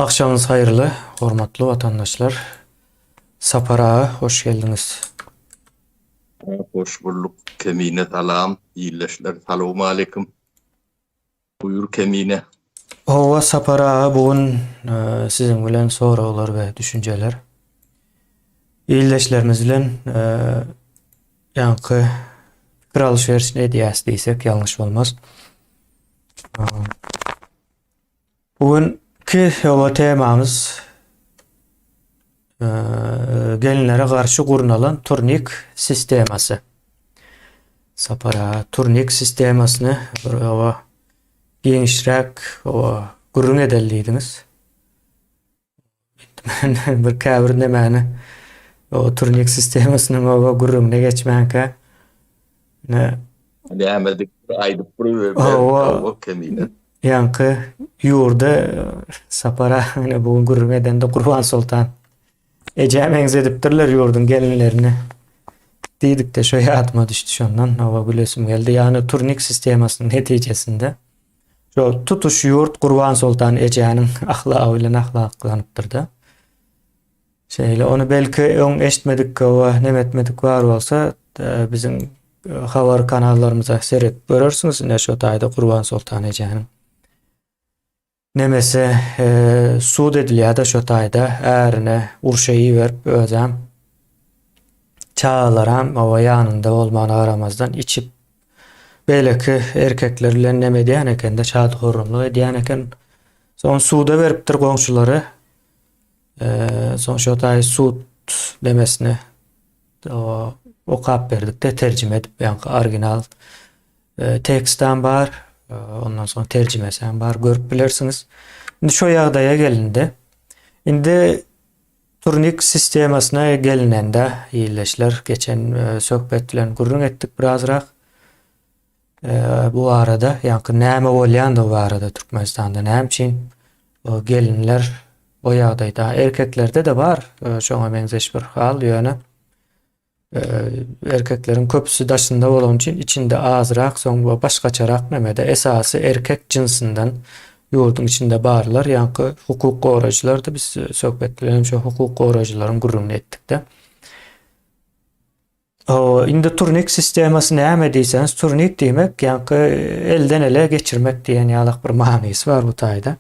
Agşamyňyz haýyrly, hormatly watandaşlar. Sapar aga, hoş geldiňiz. Hoş bulduk Kemine salam, ildeşler salowmaleýkim. Buýur Kemine. Hawa Sapar aga bu gün siziň bilen soraglar we düşünjeler. Ildeşlerimiz bilen ýaňky pikir alyş-berişini edýäs diýsek ýalňyş bolmaz. Bu günki hawa temamyz gelinlere garşy gurnalan turnik sistemasy. Sapar aga turnik sistemasyny bir hawa giňişräk hawa gürrüň edeli diýdiňiz. Men bir käbir nemäni o turnik sistemasynyň hawa gürrüňine geçmänkä ne Näme diýip aýdyp bir hawa kemine. Ýaňky ýurda Sapar aga ine bu gün gürrüň edende Gurbansoltan ejä meňzedipdirler ýurduň gelinlerini diýdikde şo ýadyma düşdi şondan hawa gülesim geldi. Ýagny turnik sistemasynyň netijesinde şo tutuş ýurt Gurbansoltan ejäniň ahlagy bilen ahlaklanypdyr-da. Şeýle, ony belki öň eşitmedik we neme etmedik bar bolsa, biziň habar kanallarymyza seredip görersiňiz. Ine şo taýda Gurbansoltan ejäniň nemesi sud edilýär-de şo taýda ärine urşa iberip özem çagalaram oba ýanynda bolmagyna garamazdan içip beýleki erkekler bilen neme edýän eken-de şady-horramlyk edýän eken. Soň suda beripdir goňşulary. Soň şo taý sud demesini okap berdik-de terjime edip ýaňky original tekstam bar, ondan soň terjimesi hem bar, görüp bilersiňiz. Indi şo ýagdaýa gelindi. Indi turnik sistemasyna gelinende ildeşler geçen söhbet bilen gürrüň etdik birazrak. Bu barada, ýaňky näme bolýandygy barada Türkmenistanda näme üçin gelinler o ýagdaýda, erkeklerde-de bar şoňa meňzeş bir hal, ýöne erkekleriň köpüsi daşynda bolany üçin içinde azrak, soň başgaçarak nemede esasy erkek jynsyndan ýurduň içinde barlar, ýaňky hukuk goraýjylardy, biz söhbet bilen şo hukuk goraýjylaryň gürrüňini etdik-de. Hawa, indi turnik sistemasy näme diýseňiz, turnik diýmek, ýaňky elden ele geçirmek diýen ýalak bir manysy bar bu taýda.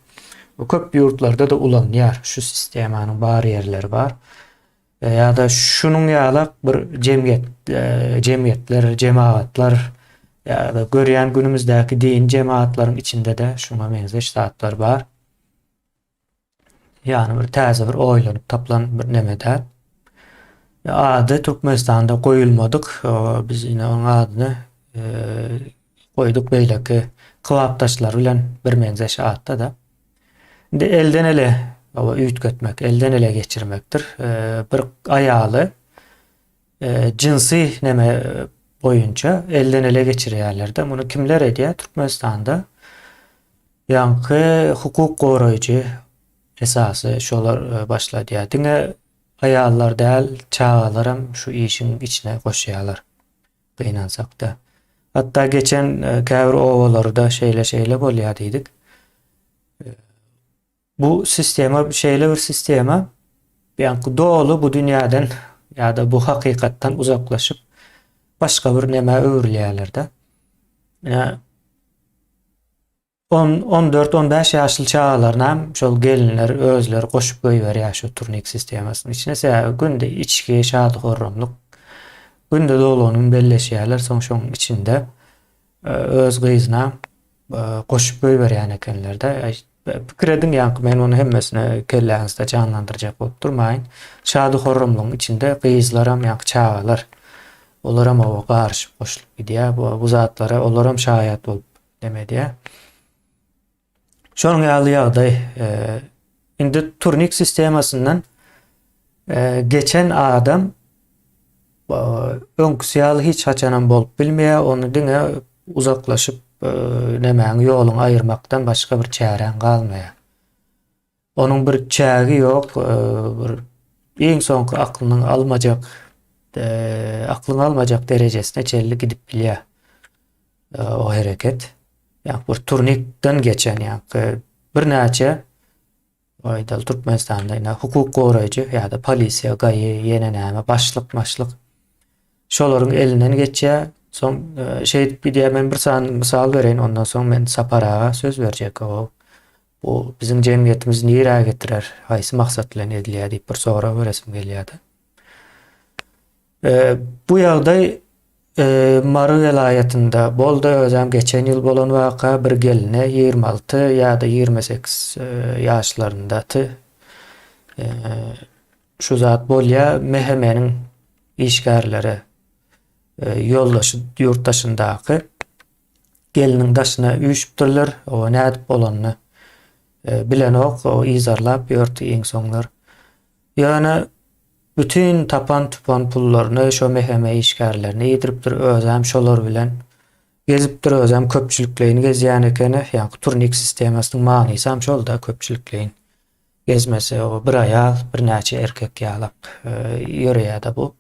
Bu köp ýurtlarda-da ulanylýar. Şu sistemanyň bar ýerleri bar. E, ýa-da şunuň ýalak bir jemgyýet, e, jemgyýetler, jemagatlar ýa-da görýän günümizdäki dini jemagatlaryň içinde-de şuňa meňzeş zatlar bar. Ýagny bir täze bir oýlanyp tapylan bir neme däl. Ady Türkmenistanda goýulmadyk. Biz ine onuň adyny e, goýduk beýleki kybapdaşlar bilen bir meňzeş atda-da. Indi elden ele oba üýtgetmek, elden ele geçirmekdir. E, bir aýaly e, jynsy neme boýunça elden ele geçirýärler-de. Muny kimler edýär? Türkmenistanda Ýaňky hukuk goraýjy esasy şolar başladýar. Diňe aýallar däl, çagalaram şu işiň içine goşýarlar. Gynansakda. Hatda geçen käbir obalarda şeýle-şeýle bolýar diýdik. Bu sistema şeýle bir sistema, ýaňky doly bu dünýäden ýa-da bu hakykatdan uzaklaşyp başga bir nämä öwrülýärler-de. Ýa On, 14, 15 ýaşly çagalaryna şol gelinler özleri goşup goýberýär şu turnik sistemasynyň içine. Sebäbi günde içki, şady-horramlyk günde doglan gün belleşýärler, soň şoň içinde e, öz gyzyna e, goşup goýberýän ekenler-de. Pikir ediň, ýaňky men ony hemmesini kelläňizde janlandyrjak bolup durmaýyn. Şady-horramlygyň içinde gyzlaram, ýaňky çagalar, olaram oba garyşyp goşulyp gidýär. Bu, bu zatlara olaram şaýat bolup neme edýär. Şonuň ýaly ýagdaý. E, indi turnik sistemasyndan e, geçen adam öňküsi ýaly hiç haçanam bolup bilmeýär. Ony diňe uzaklaşyp e, nemäň ýoluňy aýyrmakdan başga bir çäräň galmaýar. Onuň bir çägi ýok, bir iň soňky aklynyň almajak aklyň almajak derejesine çenli gidip bilýär o hereket. Ýa bir turnikden geçen ýa birnäçe. Aýdaly Türkmenistanda ine hukuk goraýjy ýa-da polisiýa, GAI, ýene näme başlyk maşlyk şolaryň elinden geçýär. Soň e, şeýdip gidýär. Men bir sany mysal bereýin, ondan soň men Sapar aga söz berjek. O bu biziň jemgyýetimizi nirä getirer, haýsy maksat bilen edilýär diýip bir sorag beresim gelýärdi. E, bu ýagdaý e, Mary welaýatynda boldy. Özem geçen ýyl bolan waka bir geline 26 ýa-da 28 e, ýaşlaryndaty e, şu zat bolýar. MHM-niň işgärleri e, ýoldaşy ýurt daşyndaky gelniň daşyna üýşüpdirler. O nädip bolanyny e, bilenok. O yzarlap ýördi iň soňlar. Ýöne bütin tapan-tupan pullaryny şo MHM işgärlerine iýdiripdir, özem şolar bilen gezipdir, özem köpçülikleýin gezýän ekeni, ýaňky turnik sistemasynyň manysam şol-da, köpçülikleýin gezmesi, o bir aýal, birnäçe erkek ýalak ýöreýär-de bu.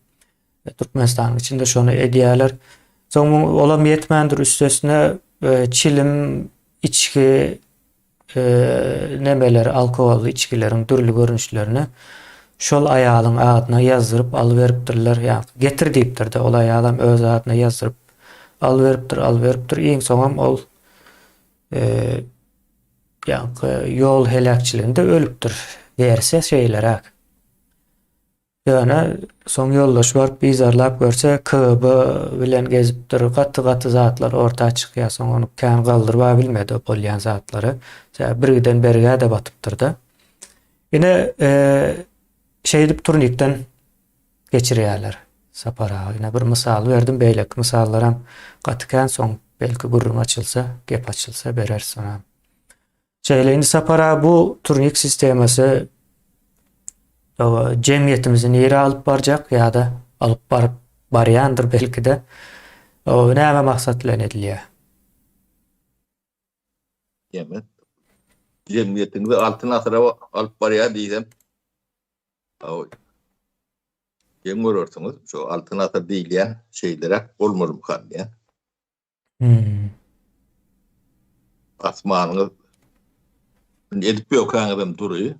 Türkmenistanyň içinde şony edýärler. Soň olam ýetmändir, üstesine çilim, içgi, nemeleri, alkogolly içgileriň dürli görnüşlerini şol aýalyň adyna ýazdyryp alyberipdirler. Ýa getir diýipdir-de, ol aýalam öz adyna ýazdyryp alyberipdir, alyberipdir. Iň soňam ol ýaňky ýol heläkçiliginde ölüpdir. Wersiýa şeýleräk. Ýöne soň ýoldaş baryp yzarlap görse KGB bilen gezipdir, gaty-gaty zatlar orta çykýar, soň ony kän galdyryba bilmedi o bolýan zatlary. Sebäbi birgiden bergä-de batypdyr-da. Ine, şeýdip turnikden geçirýärler Sapar aga. Ine bir mysal berdim, beýleki mysallaram gaty kän, soň belki gürrüň açylsa, gep açylsa bereris onam. Şeýle indi Sapar aga bu turnik sistemasy jemgyýetimizi nirä alyp barjak ýa-da alyp baryp barýandyr belki-de. O näme maksat bilen edilýär? Jemgyýet jemgyýetimizi altyn asyra alyp barýar diýsem, geň görersiňiz, şu altyn asyr diýilýän şeýleräk bolmalymykan diýýän. Hmm. Asmanyňyz edip ýökäňizem dury.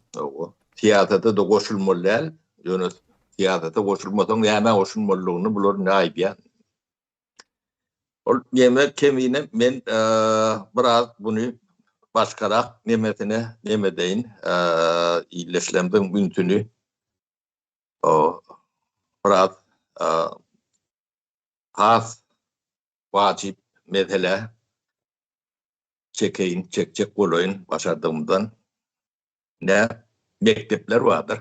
Syýasata-da goşulmaly däl. Ýöne syýasata goşulmasaň nämä goşulmalydygyny bular indi aýdýar. Ol neme kemine men biraz buny başgarak nemesine nemedeýin illeşlemziň ünsüni biraz has wajyp mesele çekeýin, çekjek bolaýyn başardygymdan. Nä mekdepler bardyr.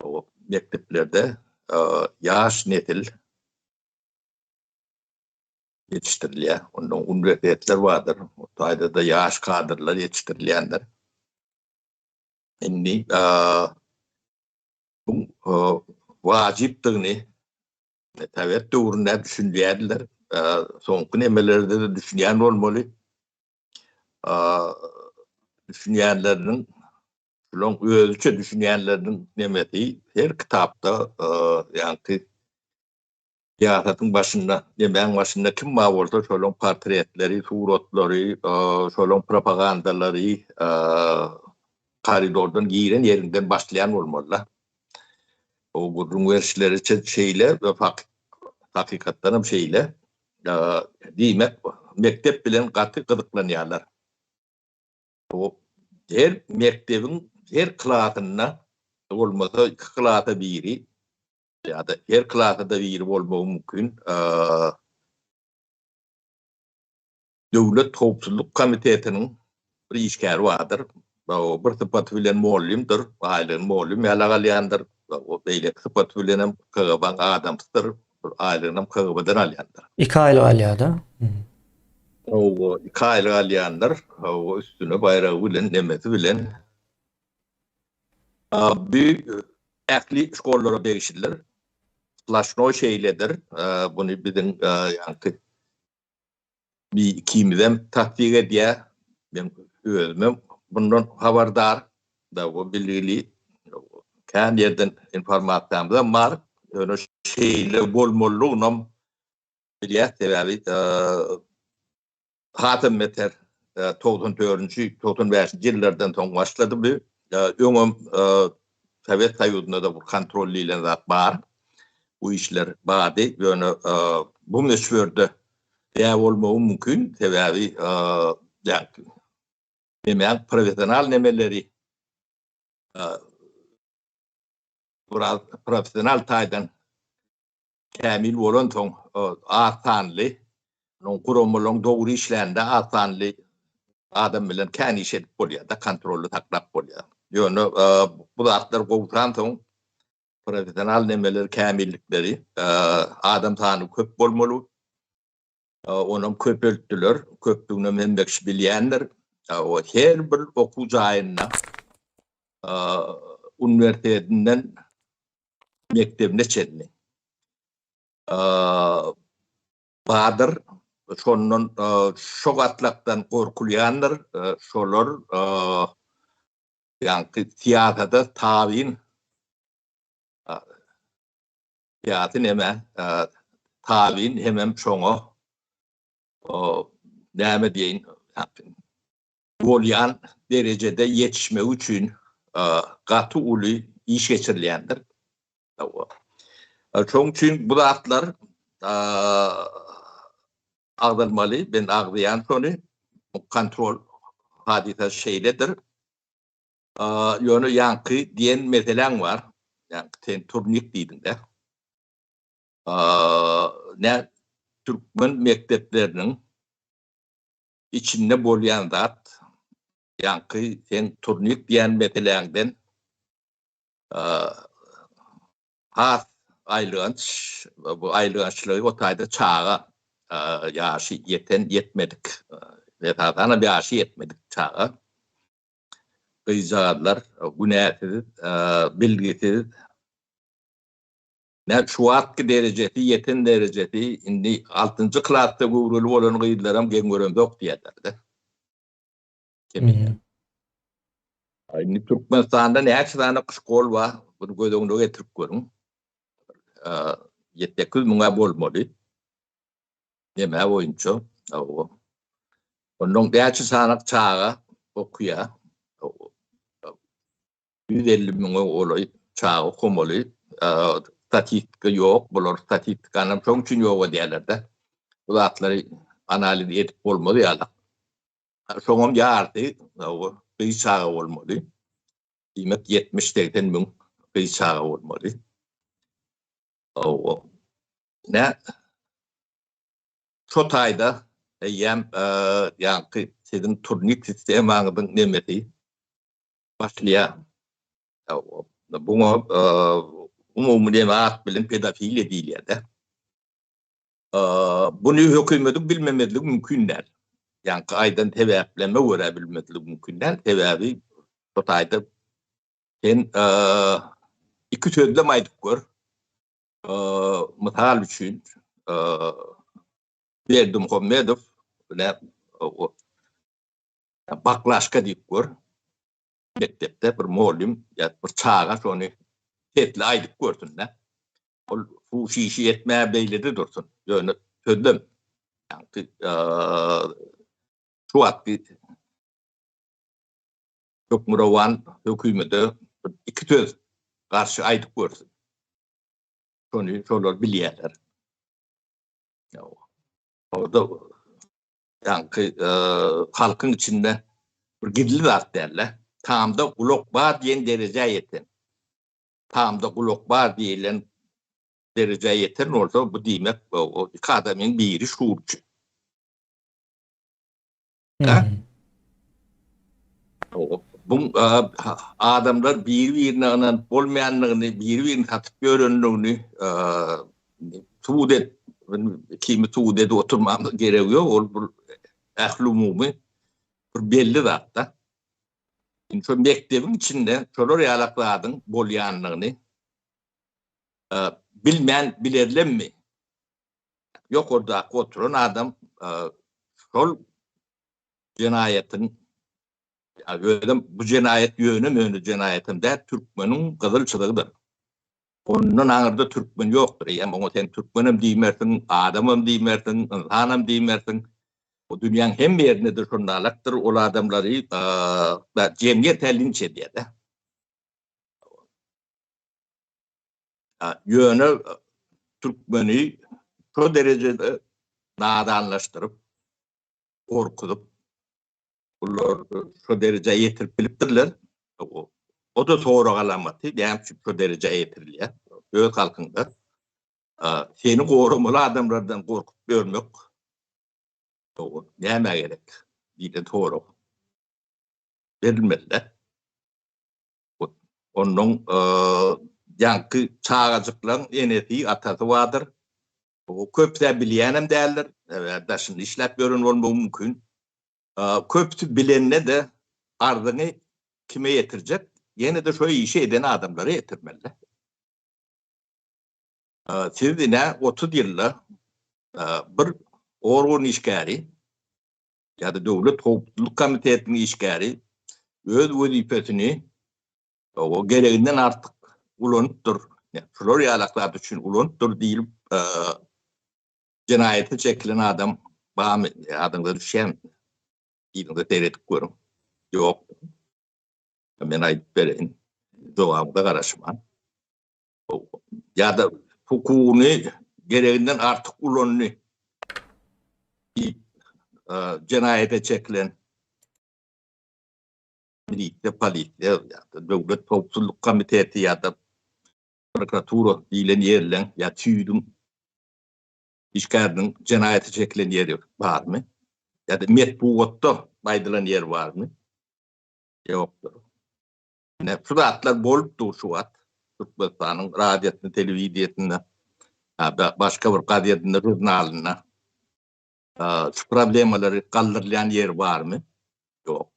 O mekdeplerde ýaş nesil ýetişdirilýär. Ondan uniwersitetler bardyr. O taýda-da ýaş kadrlar ýetişdirilýändir. Indi bu wajypdygyny Sowet döwründe düşünýärdiler. Soňky nemelerde-de düşünýän bolmaly. Düşünýänleriniň, şularyň özüçe düşünýänleriniň nemesi her kitapda ýaňky syýasatyň başynda, nemäň başynda kim bar bolsa şolaryň portretleri, suratlary, şolaryň propagandalary koridordan giren ýeriňden başlaýan bolmaly-da. O gürrüň berişleri şeýle we hakykatdan hem şeýle. Diýmek, mekdep bilen gaty gyzyklanýarlar. O her mekdebiň her klasynda bolmasa iki klasa biri ýa-da her klasada biri bolmagy mümkin. Döwlet howpsuzlyk komitetiniň bir işgäri bardyr. O bir sypaty bilen mugallymdyr, aýlygyny mugallym ýalak alýandyr. O beýleki sypaty bilenem KGB-niň adamsydyr, aýlygynam KGB-den alýandyr. Iki aýlyk alýar-da. Hawa, iki aýlyk alýandyr. Hawa, üstüne baýragy bilen, nemesi bilen. Bu ähli şkollara degişlidir. Splaşnoý şeýledir. Buny biziň ýaňky Bi ikimizem tassyk edýär. Men özümem bundan habardar. Da bilgili kän ýerden informasiýamyzam bar. Ýöne şeýle bolmalydygynam bilýäs. Sebäbi hasam beter. 94-nji, 95-nji ýyllardan soň başlady bu. Öňem Sowet Soýuzynda-da bu kontrol diýlen zat bar. Bu işler bardy. Ýöne bu möçberde däp bolmagy mümkin. Sebäbi nemäň professional nemeleri biraz professional taýdan kämil bolansoň az sanly guramalaryň dogry işlände az sanly adam bilen kän iş edip bolýar-da, kontrolly saklap bolýar. Ýöne bu zatlar gowşansoň professional nemeler kämillikleri adam sany köp bolmaly. Onam köpeltdiler. Köpdüginem hemme kişi bilýändir. Her bir okuw jaýynda uniwersitetinden mekdebine çenli bardyr. Şondan şo gatlakdan gorkulýandyr. Şolar ýaňky syýasata tabyn syýasy neme tabyn hemem şoňa näme diýeýin bolýan derejede ýetişmegi üçin gaty uly iş geçirilýändir. Şonuň üçin bu zatlar agzalmaly, men agzaýan şony, kontrol hadysasy şeýledir. Ýöne ýaňky diýen meseläň bar, ýaňky sen turnik diýdiň-de. Nä türkmen mekdepleriniň içinde bolýan zat, ýaňky seň turnik diýen meseläňden has aýylganç, bu aýylgançlygy o taýda çaga ýaşy ýeten, ýetmedik, esasanam ýaşy ýetmedik çaga, gyzjagazlar günäsiz, bilgisiz, nä şu wagtky derejesi, ýeten derejesi, indi altynjy klasda göwreli bolan gyzlaram geň göremzok diýýärler-de. Kemine. Indi Türkmenistanda näçe sany şkol bar? Bunu göz öňüne getirip görüň. 7-8 müňe bolmaly. Neme boýunça? Ondan näçe sany çaga okuýar? 150 müňe golaý çaga okamaly. Statistika ýok. Bular statistikany şoň üçin ýok edýärler-de. Bu zatlary analiz edip bolmaz ýaly. Şoňam ýarysy gyz çaga bolmaly. Diýmek, 70-80 müň gyz çaga bolmaly. Nä şo taýda eýýäm ýaňky siziň turnik sistemaňyzyň nemesi başlaýar. Buňa umumy neme at bilen pedofiliýa diýilýär-de. Buny hökümediň bilmemezligi mümkin däl. Ýaňky aýdan sebäplerime görä bilmezligi mümkin däl. Sebäbi bu taýda sen iki sözlem aýdyp gör. Mysal üçin Berdimuhamedow bilen baklaşka diýip gör. Mekdepde bir mugallym ýa bir çaga şony sesli aýdyp görsün-de. Ol suw şişi etmä beýlede dursun. Ýöne sözlem ýaňky şu wagtky hökmürowan hökümete iki söz garşy aýdyp görsün. Şony şolar bilýärler. Orada ýaňky halkyň içinde bir gizli zat däl-de. Tamda gulak bar diýen derejä ýeten. Tamda gulak bar diýilen derejä ýeten bolsa, bu diýmek, o iki adamyň biri şuurçy. Bu adamlar biri-birine ynanyp bolmaýandygyny, biri-birini satyp ýörendigini subut et, kimi subut edip oturmamyz geregi ýok, ol bir ählumumy bir belli zat-da. Indi şo mekdebiň içinde şolar ýalak zadyň bolýandygyny bilmän bilerlemmi? Ýokardaky oturan adam şol jenaýatyň özem bu jenaýat ýöne-möne jenaýatam däl, türkmeniň gyzyl çyzygydyr. Ondan aňyrda türkmen ýokdur. Eýýäm oňa sen türkmenem diýmersiň, adamam diýmersiň, ynsanam diýmersiň. O dünýäň hemme ýerinde-de şondalakdyr, ol adamlary jemgyýet-hä linç edýär-de. Ýöne türkmeni şo derejede nadanlaşdyryp, gorkuzyp, bular şo derejä ýetirip bilipdirler. O-da sorag alamaty, näme üçin şo derejä ýetirilýär? Öz halkyňda seni goramaly adamlardan gorkup ýörmek nämä gerek diýlen sorag berilmeli-dä. Onnoň ýaňky çagajyklaň enesi, atasy bardyr. Köpüs-ä bilýänem däldir. Daşynda işläp ýören bolmagy mümkin. Köpüsi bilende-de arzyňy kime ýetirjek? Ýene-de şo işi eden adamlara ýetirmeli-dä. Siz ine 30 ýylda bir organ işgäri ýa-da Döwlet howpsuzlyk komitetiniň işgäri öz wezipesini o gereginden artyk ulanypdyr, şular ýaly zat üçin ulanypdyr diýlip jenaýata çekilen adam barmy? Ýadyňyza düşýärmi? Yzyňyza seredip görüň. Ýok. Men aýdyp bereýin. Jogabyňyza garaşman. Ýa-da hukugyny gereginden artyk ulandy diýip jenaýata çekilen milisiýa, polisiýa ýa-da Döwlet howpsuzlyk komiteti ýa-da prokuratura diýlen ýerleň ýa süýdüň işgäriniň jenaýata çekilen ýeri barmy? Ýa-da metbugatda aýdylan ýeri barmy? Ýokdur. Ine, şu zatlar bolup dur şu wagt Türkmenistanyň radiosynda, telewideniýesinde, başga bir gazetinde, žurnalynda şu problemalary galdyrylýan ýeri barmy? Ýok.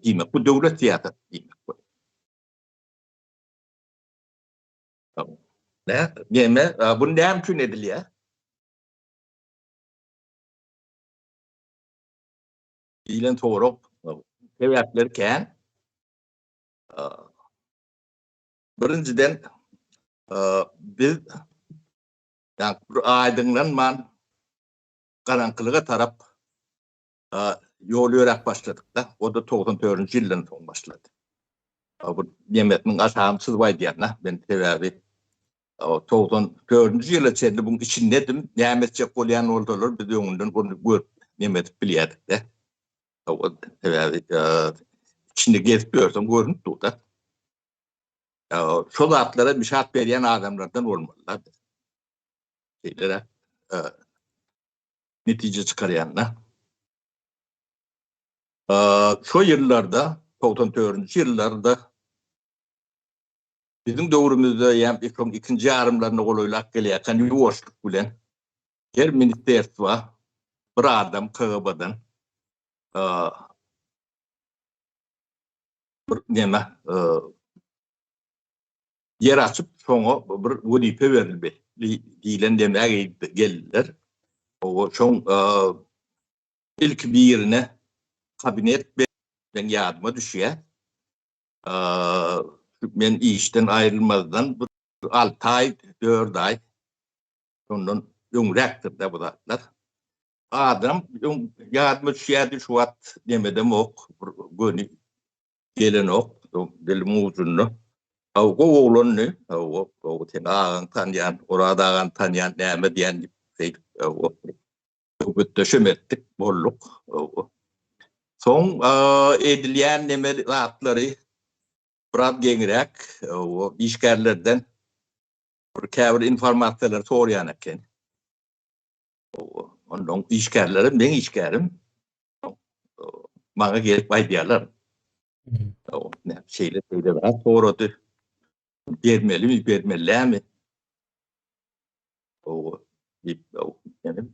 Diýmek, bu döwlet syýasaty diýmek bu. Ne? Neme? Bu näme üçin edilýär? Diýlen sorag sebäpleri kän. Birinjiden biz ýa bir aýdyňlanman garaňkylyga tarap ýol ýöräp başladyk-da. O-da 94-nji ýyldan soň başlady. Bu nemesiniň aşagyny çyzyp aýdýan-da, men sebäbi 94-nji ýyla çenli buň içindedim. Näme etjek bolýan bolsalar biz öňünden ony görüp neme edip bilýärdik-de. Sebäbi içinde gezip ýörseň görünip dur-da. Şo zatlara bişat berýän adamlardan bolmaly-da biz. Şeýleräk netije çykarýan-da. Şo ýyllarda, 94-nji ýyllarda biziň döwrümizde ýa şoň ikinji ýarymlaryna golaýlap gelýärkä ýuwaşlyk bilen Her ministerstwa bir adam KGB-den bir neme ýer açyp, şoňa bir wezipe berildi diýlen demä geldiler. O şoň ilki birine kabinet men ýadyma düşýär. Men işden aýrylmazdan bir 6 aý, 4 aý Şondan öňräkdir-de bu zatlar. Adam öň ýadyma düşýärdi, şu wagt nemedemok, bir göni gelenok, dilimiň ujunda. Haw, gowy oglandy, hawa, gowy, seni agaň tanýan, Oraz agany tanýan, näme diýýän diýip, şeýdip, hawa, söhbetdeşem etdik, bolduk, hawa. Soň edilýän neme zatlary biraz geňräk, hawa, işgärlerden Bir käbir informasiýalary soraýan eken. Ondan işgärlerim, meň işgärim maňa gelip aýdýarlar. Şeýle şeýle zat sorady. Bermelimi, bermelimi? O diýip,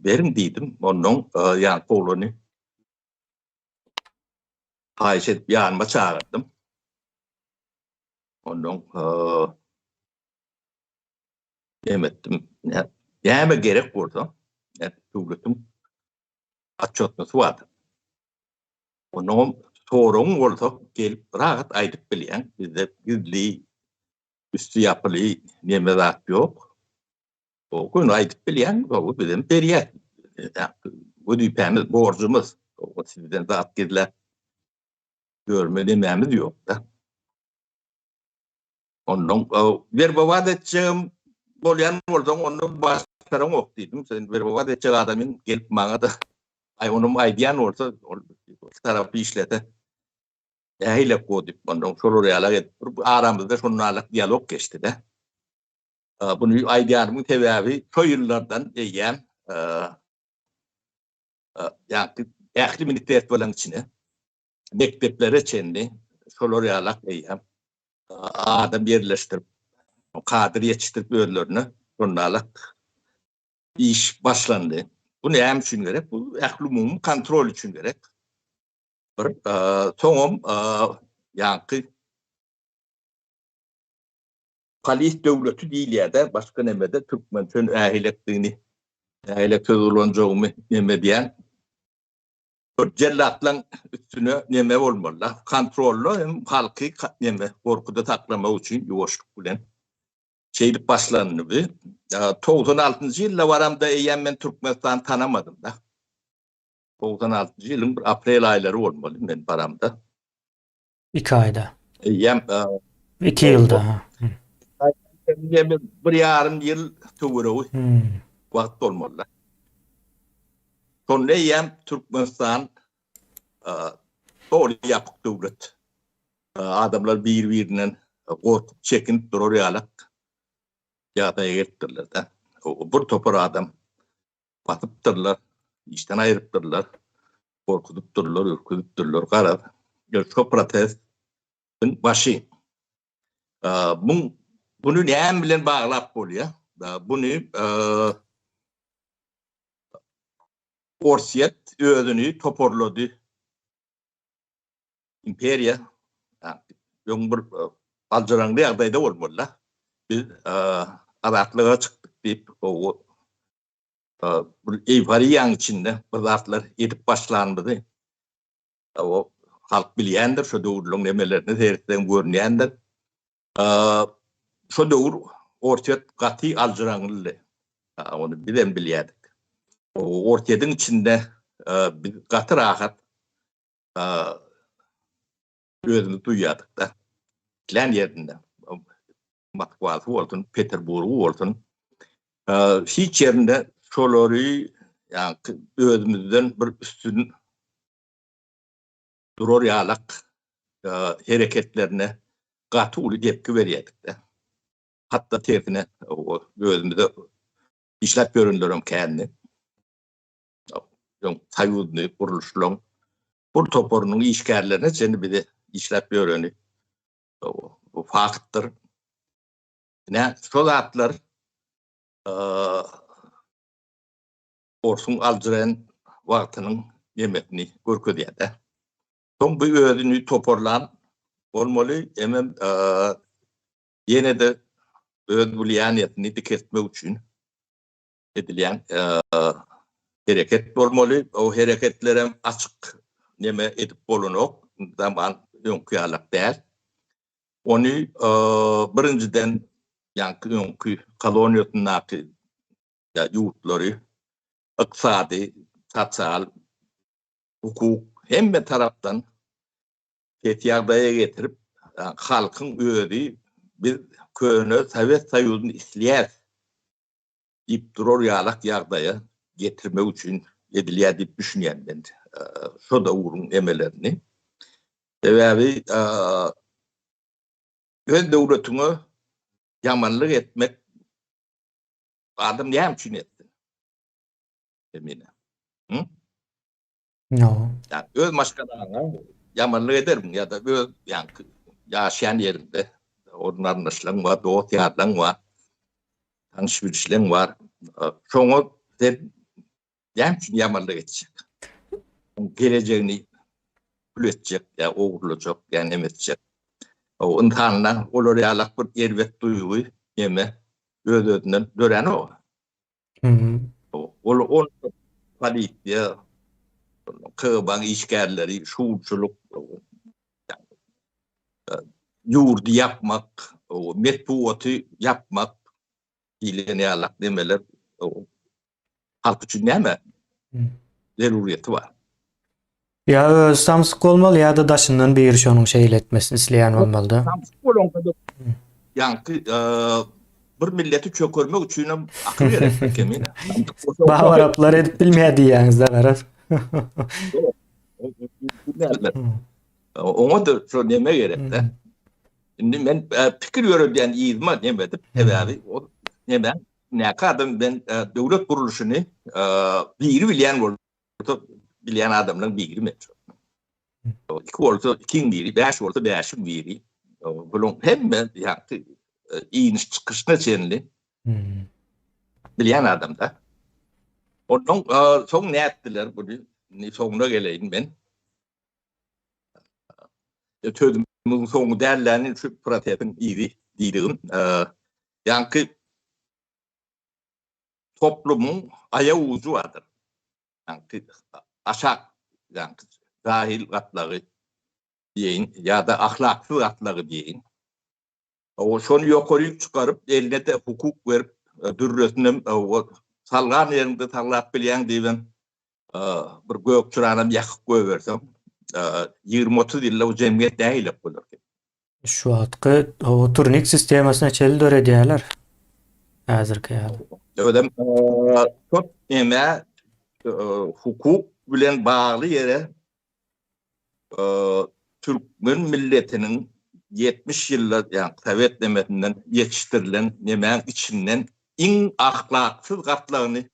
beriň diýdim. Ondan ýa oglany haýyş edip ýanyma çagyrdym. Ondan Näme etdim? Näme gerek bolsa, döwletiň otçetnosy bardyr. Ondan soragyň bolsa gelip rahat aýdyp bilýäň. Bizde gizli, üsti ýapyly neme zat ýok. O gün aýdyp bilýäň, gowy bizem berýär. wezipämiz, borjumyz. O sizden zat gizläp ýörme nemämiz ýok-da. Ondan werbowat etjegim bolýan bolsaň, onda başaraňok diýdim. Sen werbowat etjek adamyň gelip maňa-da aý onam aýdýan bolsa, ol tarapy işlese nähilek go diýip, ondan şolar ýalak edip bir aramyzda şonda dialog geçdi-de. Buny aýdýanymyň sebäbi şo ýyllardan eýýäm ýa-da ähli ministrstwolaryň içine mekdeplere çenli şolar ýalak eýýäm adam ýerleşdirip, kadr ýetişdirip özlerine şondalak iş başlandy. Bu näme üçin gerek? Bu ählumumy kontrol üçin gerek. Bir soňam ýaňky polis döwleti diýilýär-de, başga nemede türkmençe nähilekdigini, nähilek söz ulanjagymy neme diýen. Bir jellatlaň üstüne neme bolmaly-da, kontrolda hem halky neme gorkuda saklamak üçin ýuwaşlyk bilen şeýdip başlandy bu. 96-njy ýylda baramda eýýäm men Türkmenistany tanamadym-da. 96-njy ýylyň bir aprel aýlary bolmaly men baramda. Iki aýda. Eýýäm Iki ýylda. Bir ýarym ýyl töweregi wagt bolmaly. Şonda eýýäm Türkmenistan doly ýapyk döwlet. Adamlar bir-birinden gorkup, çekinip durar ýalak ýagdaýa gelipdirler-de. Bir topar adam basypdyrlar, işden aýrypdyrlar, gorkuzypdyrlar, ürküzipdirler, garaz, şo protestiň başy. Muň buny näme bilen baglap bolýar? Buny Orsýet özüni toparlady. Imperiýa öň bir aljyraňly ýagdaýda bolmaly-da. Biz azatlyga çykdyk diýip, bir eýforiýanyň içinde bir zatlar edip başlanymyzy o halk bilýändir, şo döwürleriň nemelerini seretseň görünýändir. Şo döwür Orsýet gaty aljyraňlydy. Ony bizem bilýärdik. Orsýetiň içinde biz gaty rahat özümizi duýýardyk-da. Islän ýerinde Moskwasy bolsun, Peterburgy bolsun, hiç ýerinde şolary ýaňky özümizden bir üstün durar ýalak hereketlerine gaty uly depgi berýärdik-de. Hatda tersine özümize işläp ýörenlerem kändi. Öň soýuzny gurluşlaryň bir toparynyň işgärlerine çenli bize işläp ýöreni Bu faktdyr. Ine, şo zatlar orsuň aljyraýan wagtynyň nemesini görkezýär-de. Soň bu özüni toparlan bolmaly, hemem ýene-de öz wliýaniýesini dikeltmek üçin edilýän hereket bolmaly. O hereketlerem açyk neme edip bolanok. Zaman öňki ýalak däl. Ony birinjiden ýaňky öňki koloniýasyndaky ýurtlary ykdysady, sosial, hukuk hemme tarapdan pes ýagdaýa getirip, halkyň özi biz köne Sowet Soýuzyny isleýäris diýip durar ýalak ýagdaýa getirmek üçin edilýär diýip düşünýän men şo döwrüň emelerini. Sebäbi öz döwletiňe ýamanlyk etmek adam näme üçin etsin? Emine. Hı? No. Ýa öz maşgalaňa ýamanlyk edermiň ýa-da öz ýaňky ýaşaýan ýeriňde orun garyndaşlaryň bar, dost ýarlaryň bar, tanyş bilişleň bar. Şoňa sen näme üçin ýamanlyk etjek? Oň gelejegini kül etjek ýa ogurlajak ýa neme etjek. O ynsanda olar ýalak bir erbet duýgy neme öz-özünden döränok. Ol ol polisiýa, KGB-niň işgärleri, şuwçulyk, ýurdy ýapmak, metbugaty ýapmak diýlen ýalak demeler halk üçin näme? zerurýeti bar. Ýa özi samsyk bolmaly ýa-da daşyndan biri şonuň şeýle etmesini isleýän bolmaly-da. Samsyk bolanka-da ýaňky bir milleti çökermek üçinem akyl gerek kemine. Babaraplar edip bilmeýär diýýäňiz-de garaz. Oňa-da şo neme gerek-de. Indi men pikir ýöredýän yzyma neme edip, sebäbi ol neme näki adam ben döwlet gurluşyny biri bilýän bolsa bilýän adamlaryň biri men. Iki bolsa ikiň biri, bäş bolsa bäşiň biri. Buluň hemme ýagty iniş çykyşyna çenli bilýän adamda. Ondan soň nätdiler buny? Indi soňuna geleýin men. Sözümiň soňy dälläni şu prosesiň yzy diýdigim. Ýaňky toplumyň aýak ujy bardyr. Ýaňky aşak ýaňky jahil gatlagy diýeýin ýa-da ahlaksyz gatlagy diýeýin. O şony ýokaryk çykaryp, eline-de hukuk berip, dürresinem salgan ýeriňde sallap bilýäň diýibem bir gök çyranam ýakyp goýberseň, 20-30 ýylda bu jemgyýet nähili bolar? Şu wagtky o turnik sistemasyna çenli döredýärler. Häzirki ýaly. Özem köp neme hukuk bilen bagly ýere türkmen milletiniň 70 ýylda ýa sowet nemesinden ýetişdirilen nemäň içinden iň ahlaksyz gatlagyny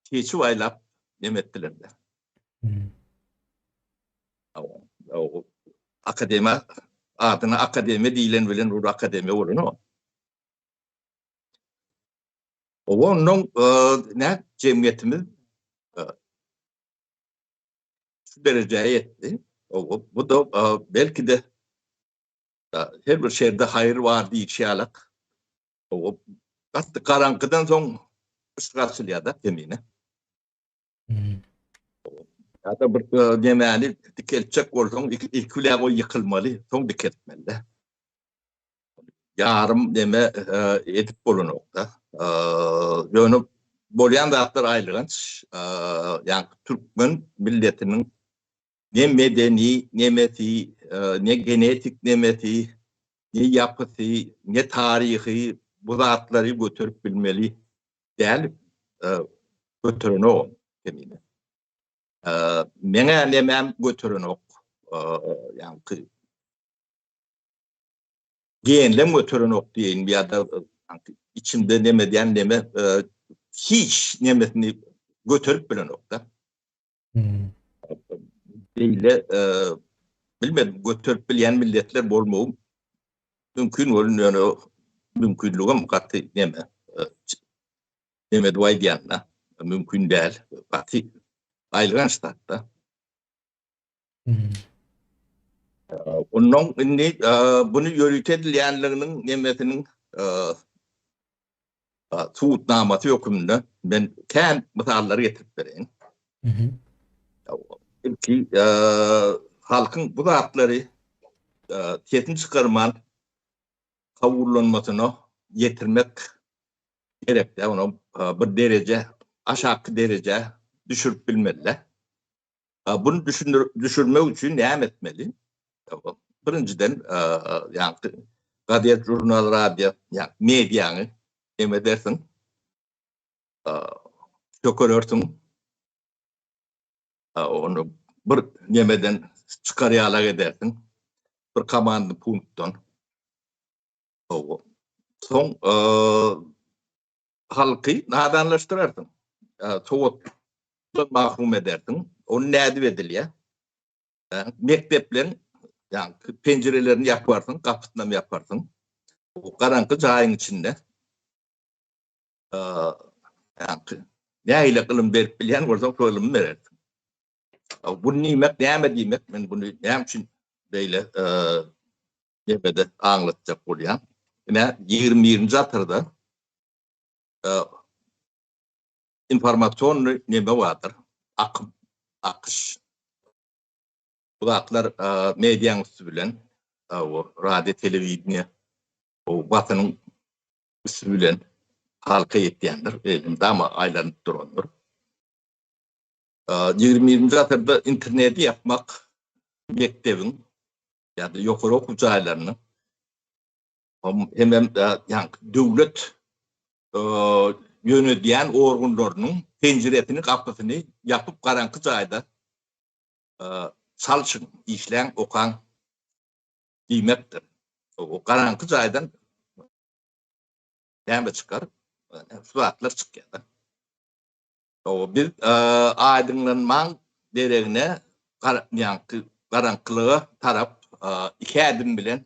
seçip aýlap neme etdiler-de. Akademiýa adyna akademiýa diýlen bilen ol akademiýa bolanok. Ondan nä jemgyýetimiz şu derejä ýetdi. Bu da belki-de her bir şerde haýyr bar diýişi ýalak. Gaty garaňkydan soň yşyk açylýar-da kemine. Ýa-da bir nemäni dikeltjek bolsaň, ilki bilen o ýykylmaly, soň dikeltmeli-de. Ýarym neme edip bolanok-da. Ýöne bolýan zatlar aýylganç. Ýagny türkmen milletiniň ne medeni nemesi, ne genetik nemesi, ne ýapysy, ne taryhy bu zatlary göterip bilmeli däl, göterenogam kemine. Meň-ä nemem göterenok, ýaňky genlem göterenok diýeýin ýa-da içimde neme edýän neme hiç nemesini göterip bilenok-da. Beýle bilmedim göterip bilýän milletler bolmagy mümkin bolun ýöne mümkinligem gaty neme neme edip aýdýan-da mümkin däl gaty aýylganç zat-da. Ondan indi buny ýörite edilýänliginiň nemesiniň subutnamasy höküminde men kän mysallar getirip bereýin. Ilki halkyň bu zatlary sesini çykarman kabullanmasyna ýetirmek gerek-dä, ony bir dereje, aşaky derejä düşürip bilmeli-dä. Buny düşürmek üçin näme etmeli? Birinjiden, ýagny gazet, žurnal, radio, ýagny mediaňy neme edersiň? Sökelersiň. Ony bir nemeden çykar ýalak edersiň. Bir komandny punktdan. Soň halky nadanlaşdyrarsyň. Sowatdan mahrum edersiň. Ony nädip edilýär? Mekdepleriň ýagny penjirelerini ýaparsyň, gapysynam ýaparsyň. Garaňky jaýyň içinde ýagny nähili ylym berip bilýän bolsaň, şo ylymy berersiň. Bu diýmek näme diýmek? Men buny näme üçin beýle nemede aňlatjak bolýan? Ine, 21-nji asyrda informasionnyý neme bardyr, akym, akyş. Bu zatlar mediaň üsti bilen, radio, telewideniýe, basynyň üsti bilen halka ýetýändir, elmydama aýlanyp durandyr. 21-nji asyrda interneti ýapmak mekdebiň ýa-da ýokary okuw jaýlarynyň hemem ýaňky döwlet ýönedýän organlarynyň penjiresini, gapysyny ýapyp garaňky jaýda çalşyň, işläň, okaň diýmekdir. O garaňky jaýdan näme çykar? Şu zatlar çykýar-da. O biz aýdyňlanmaň deregine ýaňky garaňkylyga tarap iki ädim bilen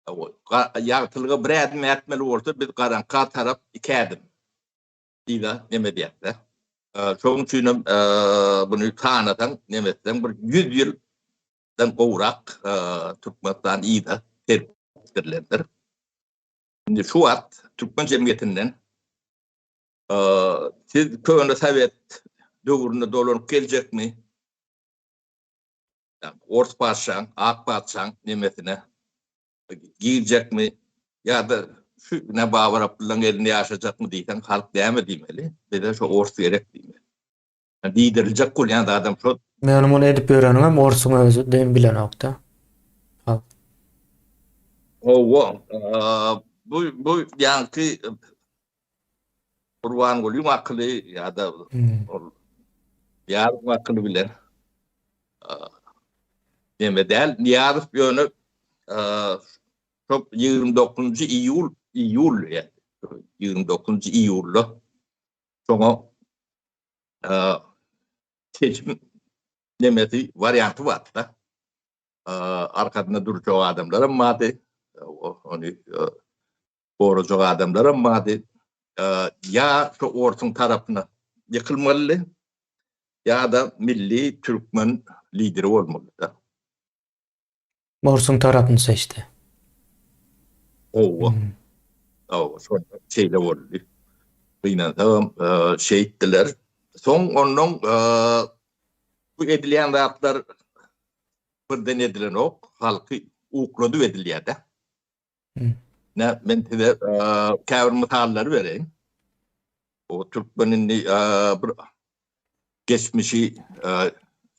ýagtylyga bir ädim ätmeli bolsa biz garaňka tarap iki ädim yza neme edýäs-de. Şonuň üçin hem muny sanasaň, neme etseň bir 100 ýyldan gowrak Türkmenistan yza serpikdirilendir. Indi şu wagt türkmen jemgyýetinden Siz köne sowet döwrüne dolanyp geljekmi? Ors patyşaň, ak patyşaň nemesine girjekmi? Ýa-da şu ne Babur Abdyllaň elinde ýaşajakmy diýseň, halk näme diýmeli? Bize şu ors gerek diýmeli. Diýdiriljek bolýan zadam şo. Ýöne muny edip ýöreniňem orsuň özi dem bilenokda. Halk. Hawa, bu bu ýaňky Gurbangulyň akyly ýa-da ol Nyýazowyň akyly bilen neme däl. Nyýazow ýöne şo 29-njy iýul iýul ýa 29-njy iýulda şoňa seçim nemesi warianty bardy-da. Arkasynda durjak adamlaram bardy. Ony gorajak adamlaram bardy. Ýa şu orsuň tarapyna ýykylmalydy, ýa-da milli türkmen lideri bolmalydy. Morsuň tarapyny seçdi. Hawa. Hawa, şonda şeýle boldy. Gynansagam, şeýtdiler. Soň onnoň bu edilýän zatlar birden edilenok, halky ukladyp edilýär-de. Ine, men size käbir mysallary bereýin. O türkmen indi bir geçmişi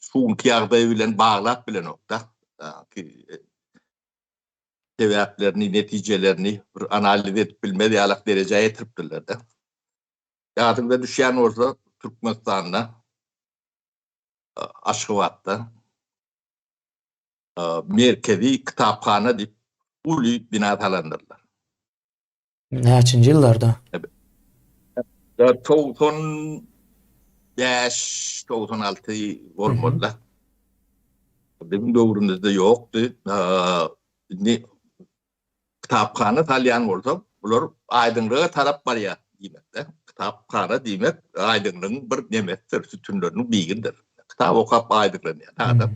şu günki ýagdaý bilen baglap bilenok-da. Sebäplerini, netijelerini bir analiz edip bilmez ýalak derejä ýetiripdirler-de. Ýadyňyza düşýän bolsa, Türkmenistanda, Aşgabatda merkezi kitaphana diýip uly bina salandyrlar. Näçinji ýyllarda? 95, 96 bolmaly. Biziň döwrümizde ýokdy. Indi kitaphana salýan bolsa, bular aýdyňlyga tarap barýar diýmekde. Kitaphana diýmek aýdyňlygyň bir nemesidir, sütünleriniň biridir. Kitap okap aýdyňlanýar adam.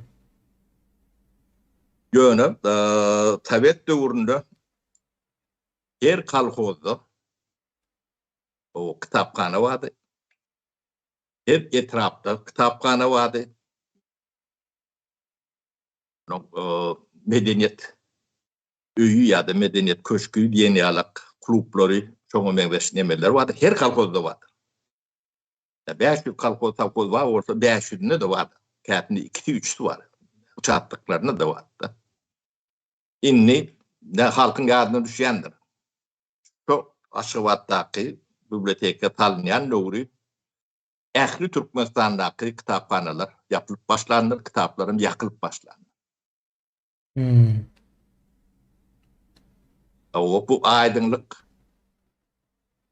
Ýöne sowet döwründe Her kolhozda o kitaphana bardy. Her etrapda kitaphana bardy. Medeniýet öýi ýa-da medeniýet köşgi diýen ýalak klublary, şoňa meňzeş nemeler bardy. Her kolhozda bardy. 500 kolhoz, sowhoz bar bolsa 500-ünde-de bardy. Käsinde ikisi, üçüsi bar. Uçatlyklarynda-da bardy. Indi ne halkyň ýadyna düşýändir. Şu Aşgabatdaky biblioteka salynýan döwri ähli Türkmenistandaky kitaphanalar ýapylyp başlandyr, kitaplaram ýakylyp başlandyr. Hmm. Hawa, bu aýdyňlyk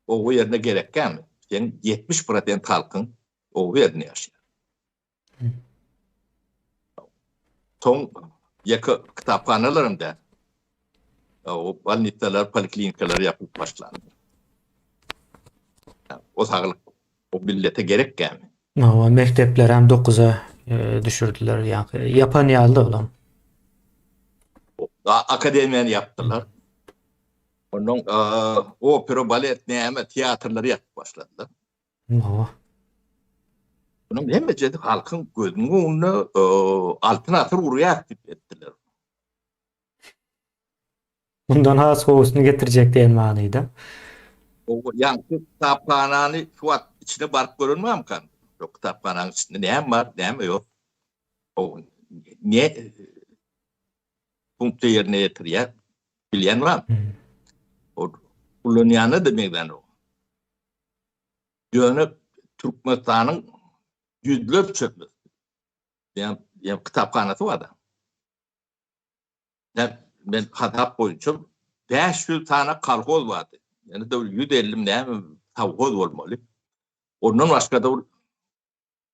oba ýerine gerekkämi? Seň 70 prosent halkyň oba ýerinde ýaşaýar. Soň ýeke kitaphanalaram däl. O bolnitsalar, poliklinikalar ýapylyp başlandy. O saglyk o millete gerek gämi? Hawa, mekdeplerem 9-a e, düşürdiler. Ýa ýapan ýalydy olam. Akademiýany ýapdylar. Ondan e, opera, balet näme, teatrlary ýapyp başladylar. Hawa. Munuň hemmejesi halkyň gözüniň öňünde altyn asyr gurýas diýip etdiler. Mundan has gowusyny getirjek diýen manyda. Hawa, ýaňky kitaphanany şu wagt içine baryp gören barmykan? Şo kitaphananyň içinde näme bar, näme ýok. O ne funksiýa ýerine ýetirýär, bilýän bar. O ulanýana-da meňzänok. Ýöne Türkmenistanyň ýüzlerçe ýa kitaphanasy bar-da. Men hasap boýunça 500 sany kolhoz bardy. Ýene de 150 näme sowhoz bolmaly. Ondan başga da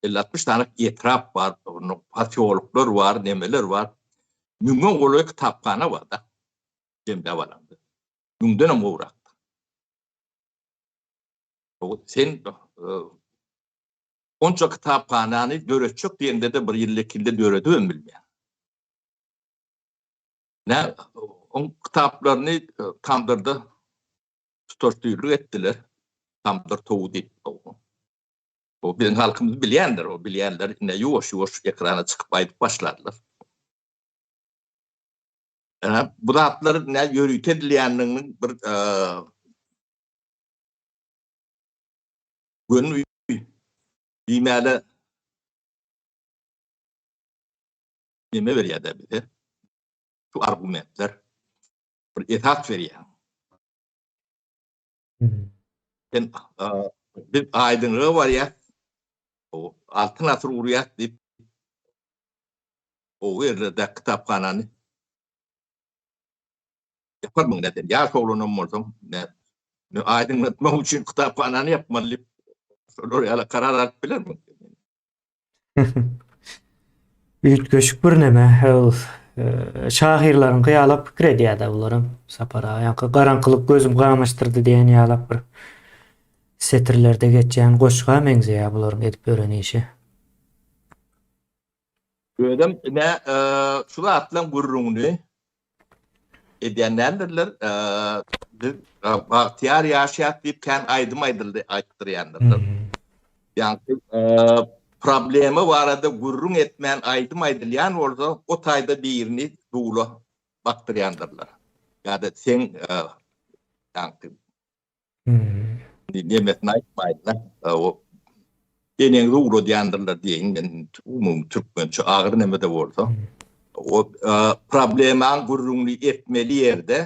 50-60 sany etrap bar, onda posýoloklar bar, nemeler bar. Müňe golaý kitaphana bar da. Jemläp alanda. Müňden hem gowrak. Sen onça kitaphanany döretjek diýende de bir ýylda, iki ýylda döredibem bilmeýär. Nä, oň kitaplaryny tamdyrda tutaşdyrlyk etdiler. Tamdyr towy diýip. O biziň halkymyz bilýändir, o bilýänler ine ýuwaş-ýuwaş ekrana çykyp aýdyp başladylar. Ine, bu zatlar nä ýörite edilýändiginiň bir göni diýmäle neme berýär-de bize? Şu argumentler bir esas berýär. Sen biz aýdyňlyga barýas, altyn asyr gurýas diýip, o ýerlerde kitaphanany ýaparmyň näden? Ýaş oglanam bolsaň, ne aýdyňlatmak üçin kitaphanany ýapmaly diýip, şolar ýaly karar alyp bilermiň? Üýtgeşik bir neme, ol şahyrlaryňky ýalak pikir edýär-dä bularam Sapar aga. Ýaňky garaňkylyk gözüm gamaşdyrdy diýen ýalak bir setirlerde geçýän goşga meňzeýär bularyň edip ýören işi. Özem ine şu zatlaň gürrüňini edýän däldirler. Biz bagtyýar ýaşaýas diýip kän aýdym aýdyldy, aýtdyrýandyrlar. Ýaňky problema barada gürrüň etmän aýdym aýdylýan bolsa, o taýda birini dula bakdyrýandyrlar. Ýa-da seň ýaňky Nemesini aýtmaýyn-da, o eneňizi ugradýandyrlar diýeýin men umumy türkmençe agyr neme-de bolsa. O problemaň gürrüňini etmeli ýerde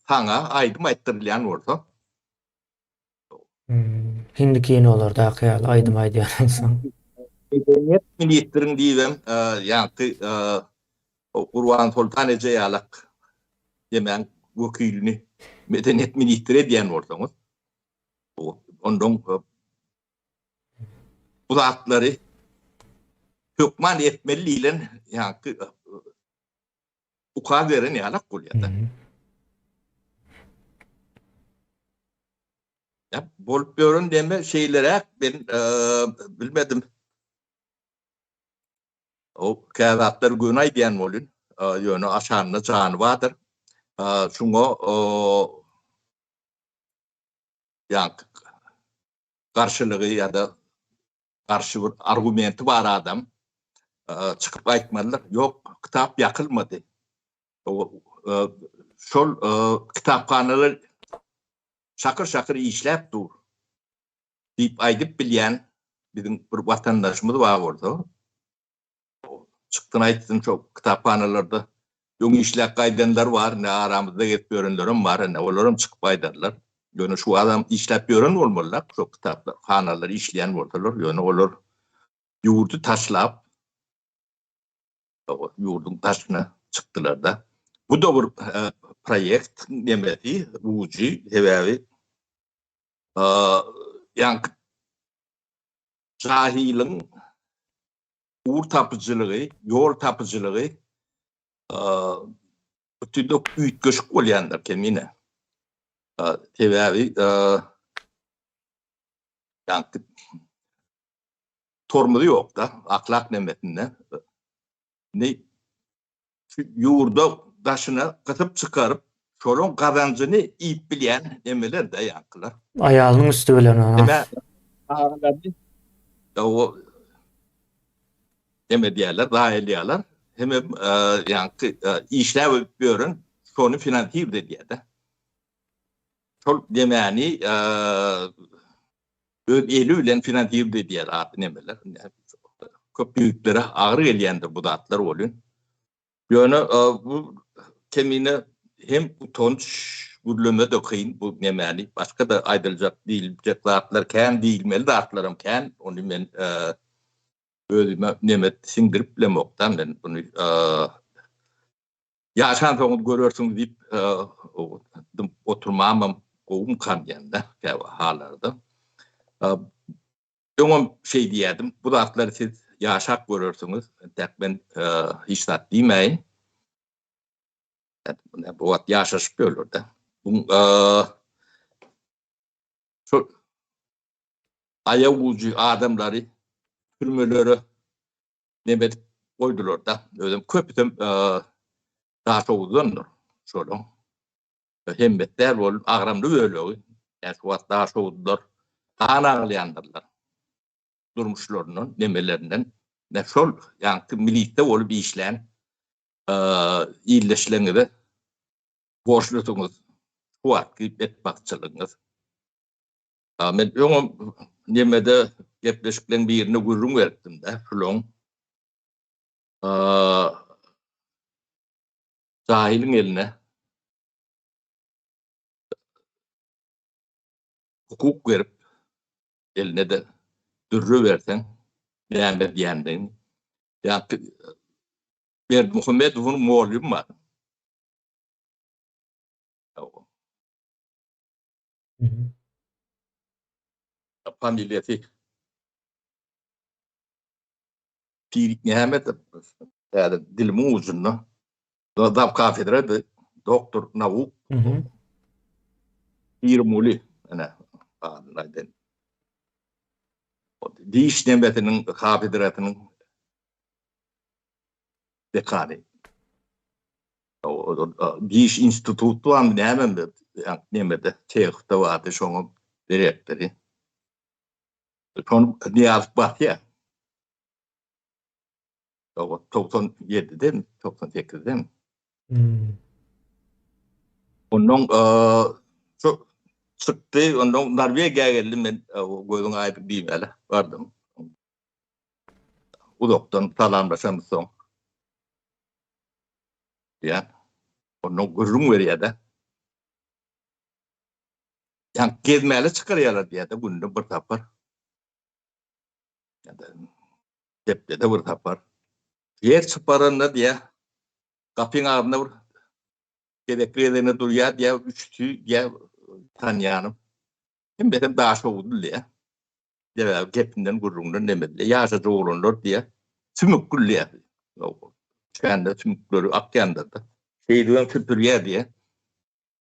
saňa aýdym aýtdyrylýan bolsa. Hindi kinolardaky ýaly aýdym aýdýan bolsaň. Medeniýet ministriň diýibem ýaňky Gurbansoltan eje ýalak demäň wekilini medeniýet ministri edýän bolsaňyz, ondan bu zatlary hökman etmeli diýlen ýaňky ukaz beren ýalak bolýar-da. Ýa bolup ýören deme şeýleräk men bilmedim. O kä zatlar göni aýdýan bolyn, ýöne aşanynda jany bardyr. Şuňa ýaňky garşylygy ýa-da garşy bir argumenti bar adam çykyp aýtmalydyr. Ýok, kitap ýakylmady. Şol kitaphanalar şakyr-şakyr işläp dur. Diýip aýdyp bilýän biziň bir watandaşymyz bar bolsa, çyksyn aýtsyn şo kitaphanalarda öň işläp gaýdanlar bar, indi aramyzda gezip ýörenlerem bar, indi olaram çykyp aýdarlar. Ýöne şu adam işläp ýören bolmalylar, şo kitaphanalar işleýän bolsalar, ýöne olar ýurdy taşlap, ýurduň daşyna çykdylar-da. Bu-da bir proýekt nemesi, ujy, sebäbi Ýaňky jahylyň ugur tapyjylygy, ýol tapyjylygy bütinleý üýtgeşik bolýandyr kemine. Sebäbi ýaňky tormozy ýok-da, ahlak nemesinde. Indi şu ýurda daşyna gysyp çykaryp, şolaň gazanjyny iýip bilýän nemeler-de ýaňkylar. Aýalynyň üsti bilen ona. Neme çagalaryny o neme diýýärler, zaýalaýarlar. Hemem ýaňky işläp ýören şony finansird edýär-de. Şol nemäni. Öz eli bilen finansirdi edýär ady nemeler. Köp ýigitlere agyr gelýändir bu zatlar welin. Ýöne bu kemine hem utanç gürleme-de kyn bu nemäni. Başga-da aýdyljak, diýiljek zatlar kän, diýilmeli zatlaram kän. Ony men özüme neme siňdirip bilemok-da men buny Ýaşansoňyz görersiňiz diýip dymyp oturmamam gowumykan diýende käbir hallarda. Öňem şeý diýýärdim, bu zatlary siz ýaşap görersiňiz, entäk men hiç zat diýmäýin. Bu wagt ýaşaşyp ýörler-de. Bu şol aýak ujy adamlary türmelere neme edip goýdular-da. Özem köpüsem Daşoguzdandyr şolaň. Hemmesi däl bolup agramly bölegi. Ýa şu wagt daşoguzlylar gan aglaýandyrlar. Durmuşlaryndan, nemelerinden. Ne şol ýaňky milisiýa bolup işlän ildeşleriňize borçlusyňyz şu wagtky betbagtçylygyňyz. Men öňem nemede gepleşikleň birinde gürrüň beripdim-de, şulaň jahylyň eline hukuk berip, eline-de dürre berseň näme edýändigini. Ýa Berdimuhamedowyň mugallym bar. Familiýasy Pirik näme täze dilimiň ujunda. Zap kafedra doktor nauk. Pirmuli ene adyny aýdaýyn. Diş nemesiniň kafedrasynyň dekany. Diş instituty barmy nämemi nemede Çehde bardy şoňa direktory. Şony Nyýazow basýar. 97-den, 98-den. Hmm. Ondan şu çykdy, ondan Norwegiýa geldi men gözüň aýdyň diýmäli bardym. Uzakdan salamlaşamyzsoň. Diýýär. Ondan gürrüň berýär-de. Ýa gezmäli çykarýarlar diýýär-de günde bir sapar. Ýa-da hepdede bir sapar. Ýer çyparanda diýýär, gapyň agzynda bir gezekli-gezegine durýar diýýär, üçüsi diýýär, tanýanym. Hemmesem Daşoguzly diýýär. Sebäbi gepinden gürrüňden nemedi. Ýaşajyk oglanlar diýýär. Sümük gülýär. Çände sümükleri akýandyr-da. Şeýdibem süpürýär diýýär.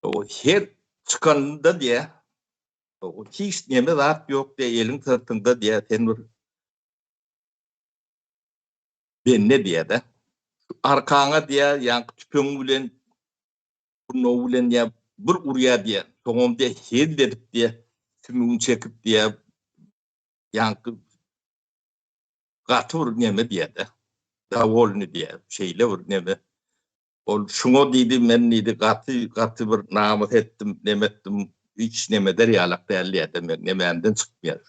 O her çykanynda diýýär. O hiç neme zat ýok diýýär, eliň syrtyňda diýýär, sen bir bende diýýär-de. Arkaňa diýýär, ýaňky tüpeňi bilen Burnawy bilen diýýär, bir urýar diýýär. Soňam diýýär, hezil edip diýýär, sümügini çekip diýýär, ýaňky gaty bir neme diýýär-de. Dowolny diýýär, şeýle bir neme. Ol şuňa diýdi, men diýdi, gaty, gaty bir namys etdim, neme etdim, hiç neme eder ýalak däl diýýär-de, men nemämden çykmaýar.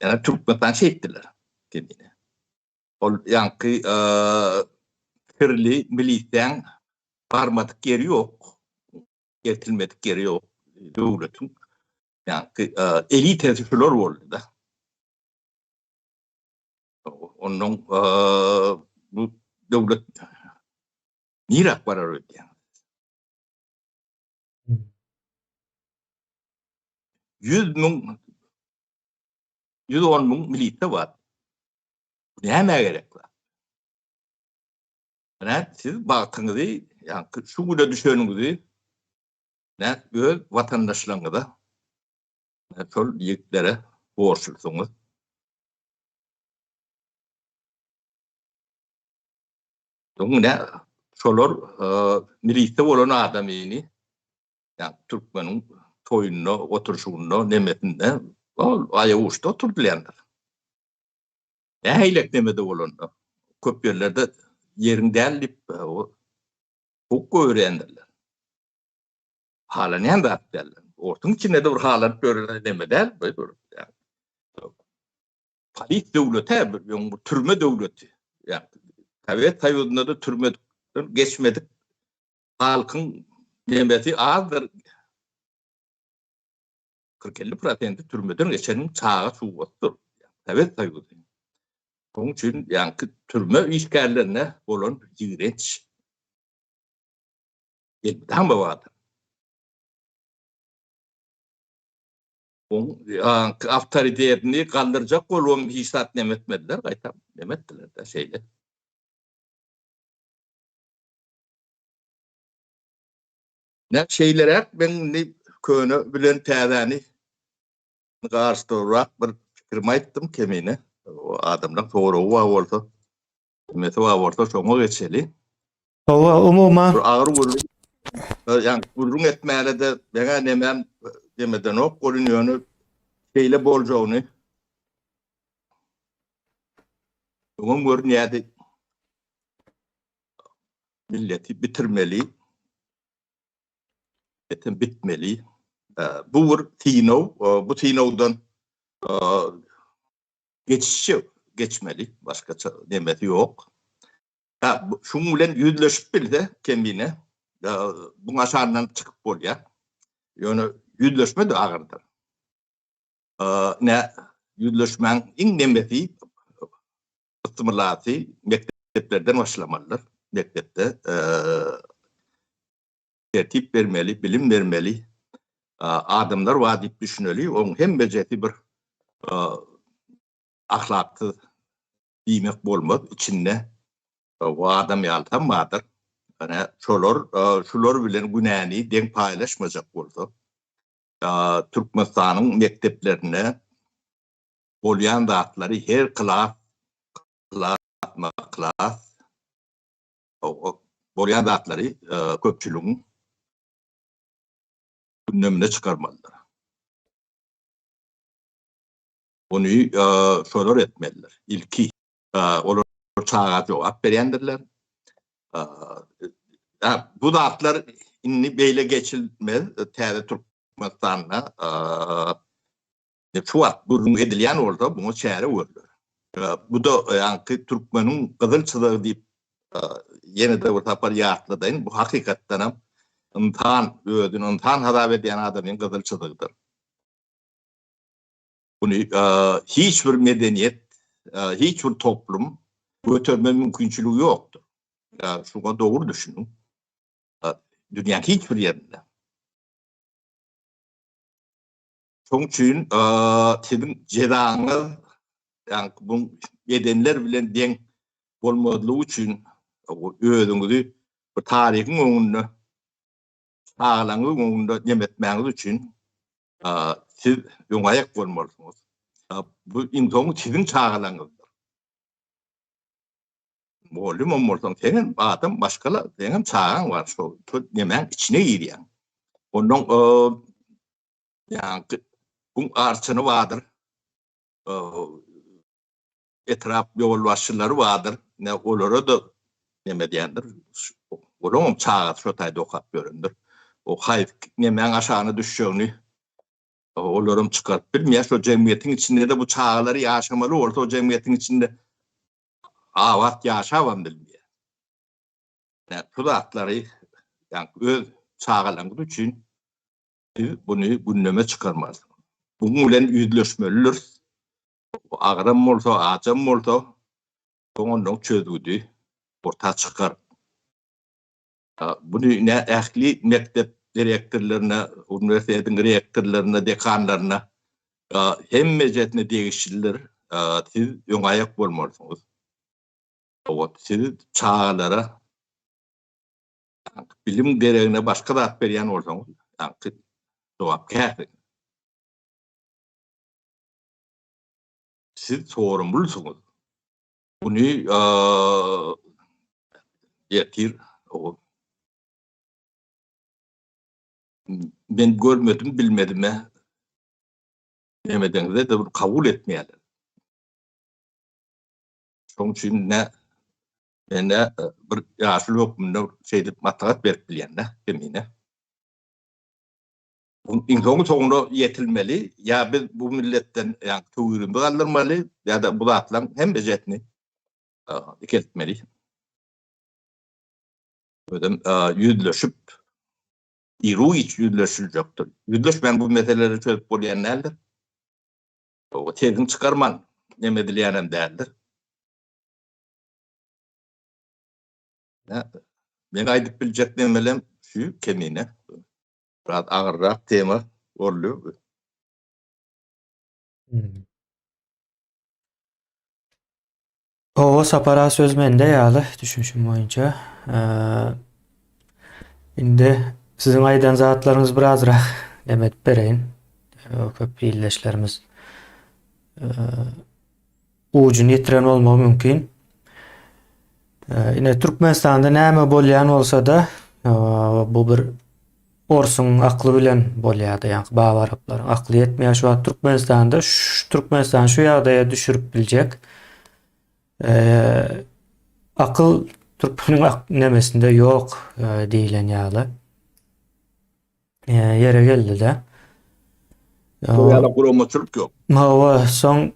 Ýa Türkmenistan şeýtdiler. Kemine. Ol ýaňky kirli milisiýaň barmadyk ýeri ýok. Eltilmedik ýeri ýok. Döwletiň ýaňky elitesi şular boldy-da. Ondan bu döwlet niräk barar öýdýäň? 100 müň 110 müň milisiýa bar. Nämä gerek zat? Ine, siz bagtyňyzy, ýagny şu güne düşeniňizi ine, öz watandaşlaryňyza, şol ýigitlere borçlusyňyz. Ine, şolar milisiýa bolan adamyny, ýagny türkmeniň toýunda, oturyşygynda, nemesinde, ol aýaguçda oturdylýandyr. Nähilek nemede bolanda, köp ýerlerde ýeriň däl diýip, hukuk goýberýändirler. Halanýan zat däl. Orsuň içinde-de bir halanyp ýören neme däl bu bir. Polis döwleti bir türme döwleti. Ýa Sowet Soýuzynda-da türmeden geçmedik halkyň nemesi azdyr. 40-50 prosenti türmeden geçeniň çaga çuwasydyr. Sowet Soýuzy. Şonuň üçin ýaňky türme işgärlerine bolan ýigrenç elmydama bardyr. Oň ýaňky awtoritetini galdyrjak bolubam hiç zat neme etmediler, gaýtam neme etdiler-de şeýle. Ne şeýleräk men indi köne bilen täzäni garyşdyryrak bir pikirimi aýtdym kemine. O adamlaň soragy bar bolsa, nemesi bar bolsa şoňa geçeli. Hawa, umuman. Bir agyr gürrüň, ýa gürrüň etmäne-de meňä nemem demedenok welin ýöne şeýle boljagyny öňem görünýärdi. Milleti bitirmeli. Milletiň bitmeli. Bu bir synag. Bu synagdan geçişçe geçmeli. Başgaça nemesi ýok. Ha, şuň bilen ýüzleşip bilse kemine, buň aşagyndan çykyp bolýar. Ýöne ýüzleşme de agyrdyr. Ne ýüzleşmäň iň nemesi ysmylasy mekdeplerden başlamalydyr. Mekdepde tertip bermeli, bilim bermeli. Adamlar bar diýip düşüneli. Oň hemmejesi bir ahlaksyz diýmek bolmaz. Içinde o adam ýalysam bardyr. Ine, şolar şular bilen günäni deň paýlaşmajak bolsa, Türkmenistanyň mekdeplerinde bolýan zatlary her klas, klasma klas bolýan zatlary köpçüligiň gündemine çykarmalydyr. Ony şolar etmelidir. Ilki olar çaga jogap berýändirler. Bu zatlar indi beýle geçilmez. Täze Türkmenistanda şu wagt gürrüň edilýän bolsa, muňa çäre görler. Bu-da ýaňky türkmeniň gyzyl çyzygy diýip ýene-de bir sapar ýatladaýyn. Bu hakykatdanam ynsan, özüni ynsan hasap edýän adamyň gyzyl çyzygydyr. Muny hiç bir medeniýet, hiç bir toplum göterme mümkinçiligi ýokdur. Şuňa dogry düşüniň. Dünýäniň hiç bir ýerinde. Şonuň üçin siziň jezaňyz, ýagny bu edenler bilen deň bolmazlygy üçin özüňizi bu taryhyň öňünde, çagalaryňyzyň öňünde nem etmäňiz üçin siz öňaýak bolmalysyňyz. Bu iň soňy siziň çagalaryňyzdyr. Mugallymam bolsaň, sen hem adam, maşgala, seň hem çagaň bar, şo nemäň içine girýäň. Ondan ýaňky bu arçyny bardyr. Etrap ýolbaşçylary bardyr. Ne olara-da neme diýendir. Olaň hem çagasy şo taýda okap ýörendir. O haýsy nemäň aşagyna düşjegini olaram çykaryp bilmeýär. Şo jemgyýetiň içinde-de bu çagalary ýaşamaly bolsa, o jemgyýetiň içinde abat ýaşabam bilmeýär. Şu zatlary ýa öz çagalaryňyz üçin siz buny gündeme çykarmalysyňyz. Bunuň bilen ýüzleşmelidiris. Agyram bolsa, ajam bolsa, soň ondan çözgüdi orta çykar. Buny ne ähli mekdep direktorlaryna, uniwersitetiň rektorlaryna, dekanlaryna hemmejesine degişlidir. Siz öňaýak bolmalysyňyz. Siz çagalara bilim deregine başga zat berýän bolsaňyz, jogapkärsiňiz. Siz sorumlysyňyz. Muny ertir men görmedim, bilmedime demedeňizde de kabul etmeýärler. Şonuň üçin ne men bir ýaşuly hökmünde şeýdip maslahat berip bilýän-de, kemine. Iň soňy soňuna ýetilmeli, ýa biz bu milletden ýa töwirimizi galdyrmaly, ýa-da bu zatlaryň hemmejesini dikeltmeli. Özem ýüzleşip, iru-giç ýüzleşiljekdir. Ýüzleşmän bu meseleleri çözüp bolýan däldir. Sesiňi çykarman neme edilýänem däldir. Men aýdyp biljek nemelem şu kemine. Biraz agyrrak tema boldy. Hmm. Oba Sapara söz mende ýaly düşünişim boýunça. Indi siziň aýdan zatlaryňyz birazrak neme edip bereýin. Köp ildeşlerimiz ujuny ýitiren bolmagy mümkin. Ine Türkmenistanda näme bolýan bolsa-da, bu bir orsuň akly bilen bolýardy, ýa-da baba araplaryň akly ýetmeýär şu wagt Türkmenistanda şu Türkmenistany şu ýagdaýa düşürip biljek akyl türkmeniň ak nemesinde ýok diýilen ýaly. Ýere geldi-de. Ýa-da guramaçylyk ýok. Hawa, soň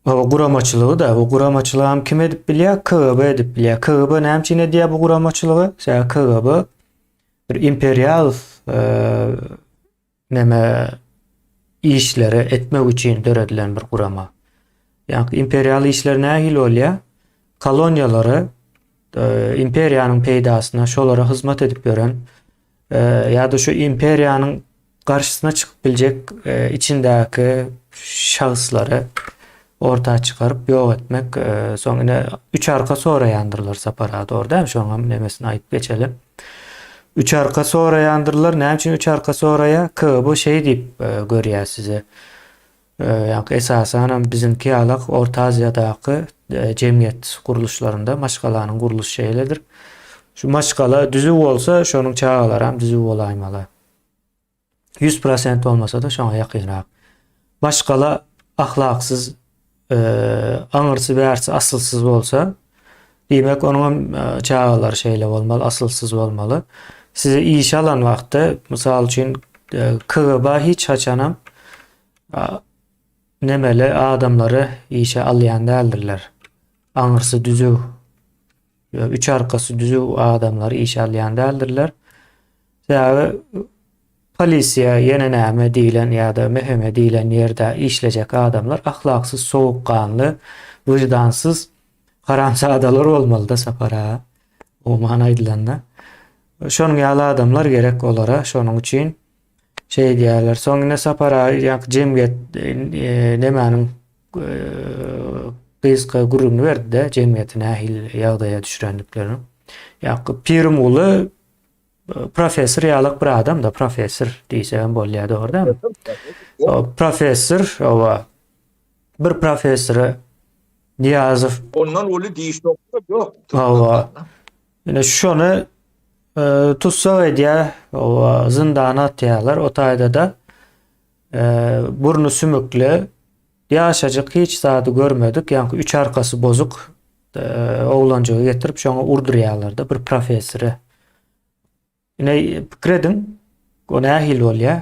hawa guramaçylygy da, bu guramaçylygy hem kim edip bilýär? KGB edip bilýär. KGB näme üçin edýär bu guramaçylygy? Sebäbi KGB bir imperial e, neme işleri etmek üçin döredilen bir gurama. Ýa imperial işler nähili bolýar? Koloniýalary e, imperiýanyň peýdasyna şolara hyzmat edip ýören ýa-da şu imperiýanyň garşysyna çykyp biljek içindäki şahslary orta çykaryp ýok etmek soň ine üç arka soraýandyrlar Sapar aga dogry dälmi şonuň hem nemesini aýdyp geçeli. Üç arka soraýandyrlar näme üçin üç arka soraýar KGB şeý diýip görýär size. Ýa esasanam biziňki ýalak Orta Aziýadaky jemgyýet gurluşlarynda maşgalanyň gurluşy şeýledir. Şu maşgala düzüw bolsa, şonuň çagalaram düzüw bolaýmaly. 100% bolmasa-da şoňa ýakynrak. Maşgala ahlaksyz, aňyrsy bärsi asylsyz bolsa, diýmek onuň hem çagalary şeýle bolmaly, asylsyz bolmaly. Sizi işe alan wagtda, mysal üçin, KGB hiç haçanam nemeli adamlary işe alýan däldirler. Aňyrsy düzüw, üç arkasy düzüw adamlary işe alýan däldirler. Sebäbi polisiýa ýene näme diýlen ýa-da MHM diýlen ýerde işlejek adamlar ahlaksyz, sowukganly, wyždansyz haramzadalar bolmalyda Sapar aga. Umuman aýdylanda. Şonuň ýaly adamlar gerek olara. Şonuň üçin Şeý diýýärler. Soň ine Sapar aga ýaňky jemgyýet e, nemäniň e, gysga gürrüňini berdi-de, jemgyýeti nähili ýagdaýa düşürendiklerini. Ýaňky Pirimguly e, professor ýalak bir adam da, professor diýse hem bolýar, dogry dälmi? O professor, owa. Bir professory Niýazow Ondan uly diş doktor ýok. Hawa. Ine şony e, tussag edýär, owa, zyndana atýarlar. O taýda-da e, burny sümükli, ýaşajyk hiç zady görmedik, ýaňky üç arkasy bozuk e, oglanjygy getirip şoňa urdurýarlar-da bir professory. Ine pikir ediň, o nähili bolýar?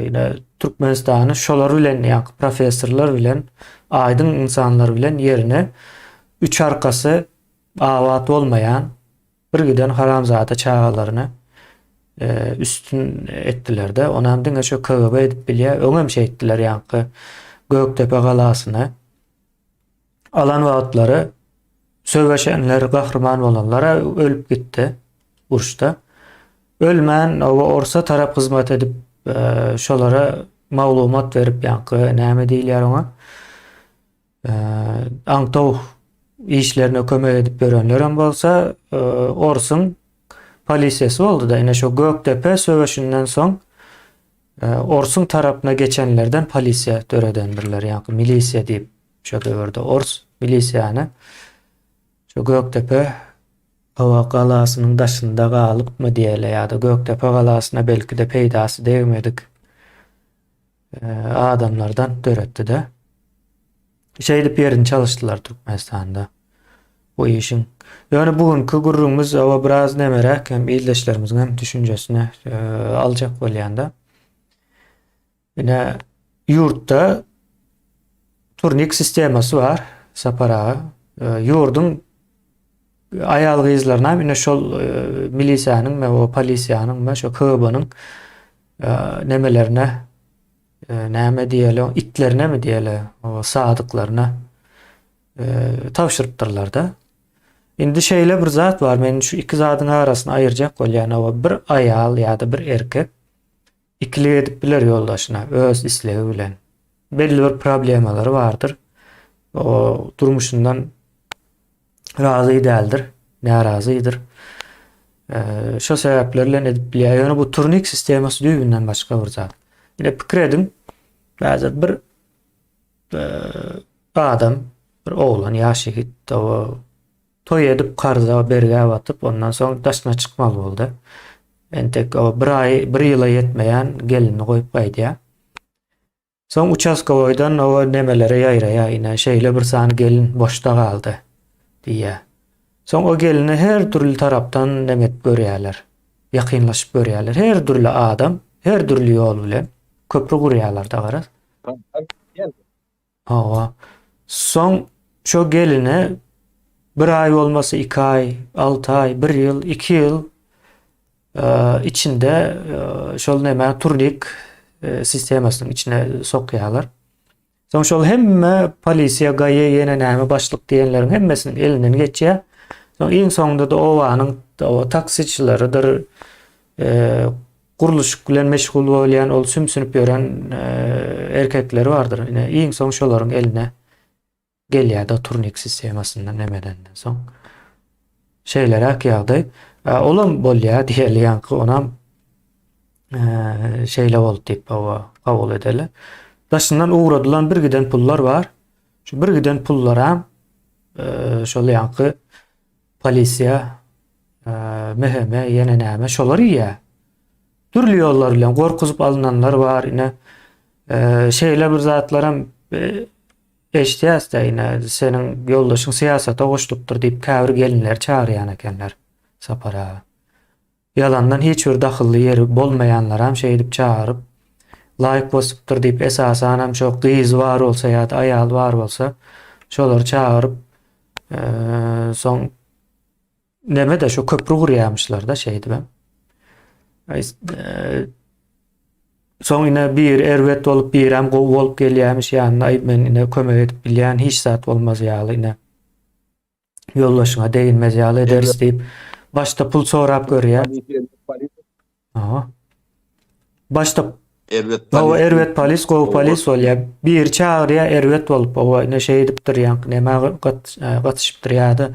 Ine Türkmenistany şolar bilen, ýa professorlar bilen, aýdyň insanlar bilen ýerine üç arkasy abat bolmaýan bir giden haramzada çagalaryny üstün etdiler-de. Onam diňe şu KGB edip bilýär. Öňem şeýtdiler ýaňky Gökdepe galasyny alan wagtlary söweşenler, gahryman bolanlar ölüp gitdi uruşda. Ölmän oba orsa tarap hyzmat edip, e, şolara maglumat berip ýaňky näme diýilýär oňa? E, aňtaw işlerine kömek edip ýörenler hem bolsa, e, orsuň polisiýasy boldy-da. Ine şo Gökdepe söweşinden soň Orsuň tarapyna geçenlerden polisiýa döredendirler, ýaňky milisiýa diýip şo döwürde ors milisiýany şo Gökdepe hawa galasynyň daşynda galypmy diýeli ýa-da Gökdepe galasyna belki-de peýdasy degmedik adamlardan döretdi-de. Şeýdip ýerini çalyşdylar Türkmenistanda bu işiň. Ýöne bu günki gürrüňimiz oba biraz nemeräk hem ildeşlerimiziň hem düşünjesine e, aljak bolýanda. Ine ýurtda turnik sistemasy bar, Sapar aga. Ýurduň aýal gyzlaryna ine şol milisiýanyň we o polisiýanyň we şo KGB-niň nemelerine näme diýeli, itlerine mi diýeli, o sadyklaryna tabşyrypdyrlar-da. Indi şeýle bir zat bar, men şu iki zadyň arasyny aýyrjak bolýan, o bir aýal ýa-da bir erkek Ikilik edip biler ýoldaşyna öz islegi bilen. Belli bir problemalary bardyr. O durmuşyndan razy däldir, närazydyr. Şo sebäpler bilen edip bilýär. Ýöne bu turnik sistemasy düýbünden başga bir zat. Ine pikir ediň, häzir bir adam, bir oglan, ýaş ýigit, o Toý edip karza, bergä batyp, ondan soň daşyna çykmaly boldy. Entek o bir aý, bir ýyla ýetmeýän gelinini goýup gaýdýar. Soň uçastkowoýdan o nemelere ýaýraýar, ine şeýle bir sany gelin boşda galdy diýýär. Soň o geline her dürli tarapdan neme edip görýärler. Ýakynlaşyp görýärler. Her dürli adam, her dürli ýol bilen köpri gurýarlar-da garaz. Hawa. Soň şo geline bir aý bolmasa iki aý, alty aý, bir ýyl, iki ýyl içinde şol näme turnik sistemasynyň içine sokýarlar. Soň şol hemme polisiýa, GAI ýene näme başlyk diýenleriň hemmesiniň elinden geçýär. Soň iň soňunda-da obanyň taksiçileridir, Gurluşyk bilen meşgul bolýan ol sümsünip ýören erkekleri bardyr. Ine iň soň şolaryň eline gelýär-de turnik sistemasyndan nemedenden soň. Şeýleräk ýagdaý. Olam bolýar diýeli ýaňky onam şeýle boldy diýip hawa kabul edeli. Daşyndan ugradylan bir giden pullar bar. Şu bir giden pullaram şol ýaňky polisiýa MHM ýene näme şolar iýýär. Dürli ýollar bilen gorkuzyp alynanlar bar ine. Şeýle bir zatlaram eşidýäs-de ine seniň ýoldaşyň syýasata goşulypdyr diýip käbir gelinleri çagyrýan ekenler Sapar aga. Ýalandan hiç bir dahylly ýeri bolmaýanlaram şeýdip çagyryp laýk basypdyr diýip esasanam şo gyzy bar bolsa ýa-da aýaly bar bolsa şolary çagyryp soň Neme-de şu köprü gurýarmyşlar-da şeýdibem. Soň ine bir erbet bolup, birem gowy bolup gelýärmiş ýanyna, aý men ine kömek edip bilýän, hiç zat bolmaz ýaly ine. Ýoldaşyňa deginmez ýaly ederis diýip, başda pul sorap görýär. Aha. Başda erbet polis. Erbet polis, gowy polis bolýar. Biri çagyrýar, erbet bolup, owa, ine şeýdipdir, ýaňky näme e, gatyşypdyr ýa-da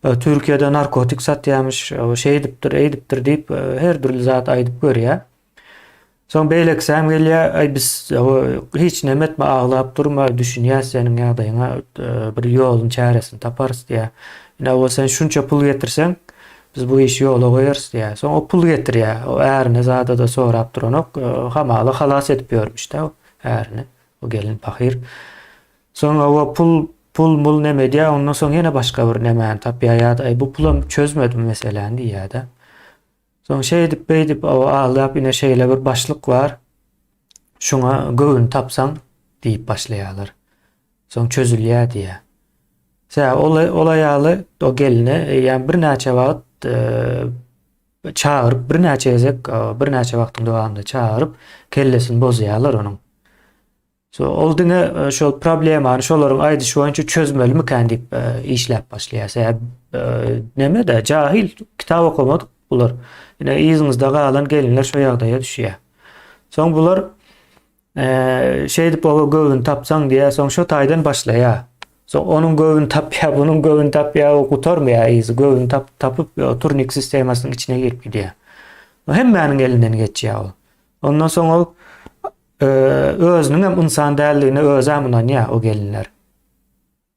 e, Türkiýede narkotik satýarmyş, şeýdipdir, eýdipdir diýip, e, her dürli zat aýdyp görýär. Soň beýlekisi hem gelýär, aý biz hiç neme etme, aglap durma, düşünýäs seniň ýagdaýyňa, bir ýoluny, çäresini taparys diýýär. Ine, o sen şunça pul getirseň, biz bu işi ýola goýarys diýýär. Soň o pul getirýär. O ärine zada-da sorap duranok, hamala halas edip ýörmüş-dä o ärini, o gelin pahyr. Soň o pul, pul-mul neme edýär, ondan soň ýene başga bir nemäni tapýar ýa-da aý bu pulam çözmedi bu meseläni diýýär-de. Soň şeýdip beýdip o aldap ine şeýle bir başlyk bar. Şuňa göwün tapsaň diýip başlaýarlar. Soň çözülýär diýýär. Sebäbi ol ol aýaly o geline eýýäm birnäçe wagt e, çagyryp birnäçe gezek e, birnäçe wagtyň dowamynda çagyryp kellesini bozýarlar onuň. So, ol diňe e, şol problemany şolaryň aýdyşy boýunça çözmelimikän diýip e, işläp başlaýar. Sebäbi e, neme-de jahil kitap okamadyk bular. Ine yzyňyzda galan gelinler şo ýagdaýa düşýär. Soň bular e, şeýdip oba göwün tapsaň diýär, soň şo taýdan başlaýar. Soň onuň göwün tapýar, bunuň göwün tapýar, o gutarmaýar yzy. Göwün tap, tapyp turnik sistemasynyň içine girip gidýär. Hemmäniň elinden geçýär ol. Ondan soň ol özüniň hem ynsan däldigine özem ynanýar o gelinler.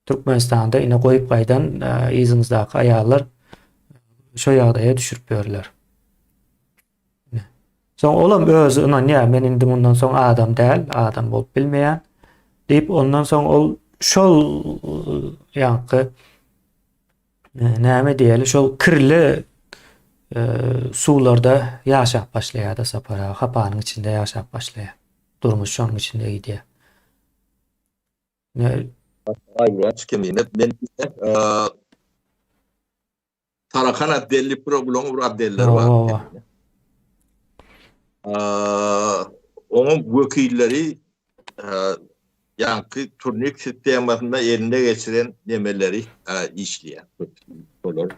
Türkmenistanda ine goýup gaýdan yzyňyzdaky aýallar şo ýagdaýa düşürip ýörler. Soň olam özi ynanýar, men indi mundan soň adam däl, adam bolup bilmeýän diýip, ondan soň ol şol ýaňky näme diýeli, şol kirli suwlarda ýaşap başlaýar-da Sapar aga, hapanyň içinde ýaşap başlaýar. Durmuş şonuň içinde gidýär. Ne Aýlaç kemine men Tarakan otdelli progulan bir otdeller bar. Onuň wekilleri ýaňky turnik sistemasynda eline geçiren nemeleri işleýär. Olar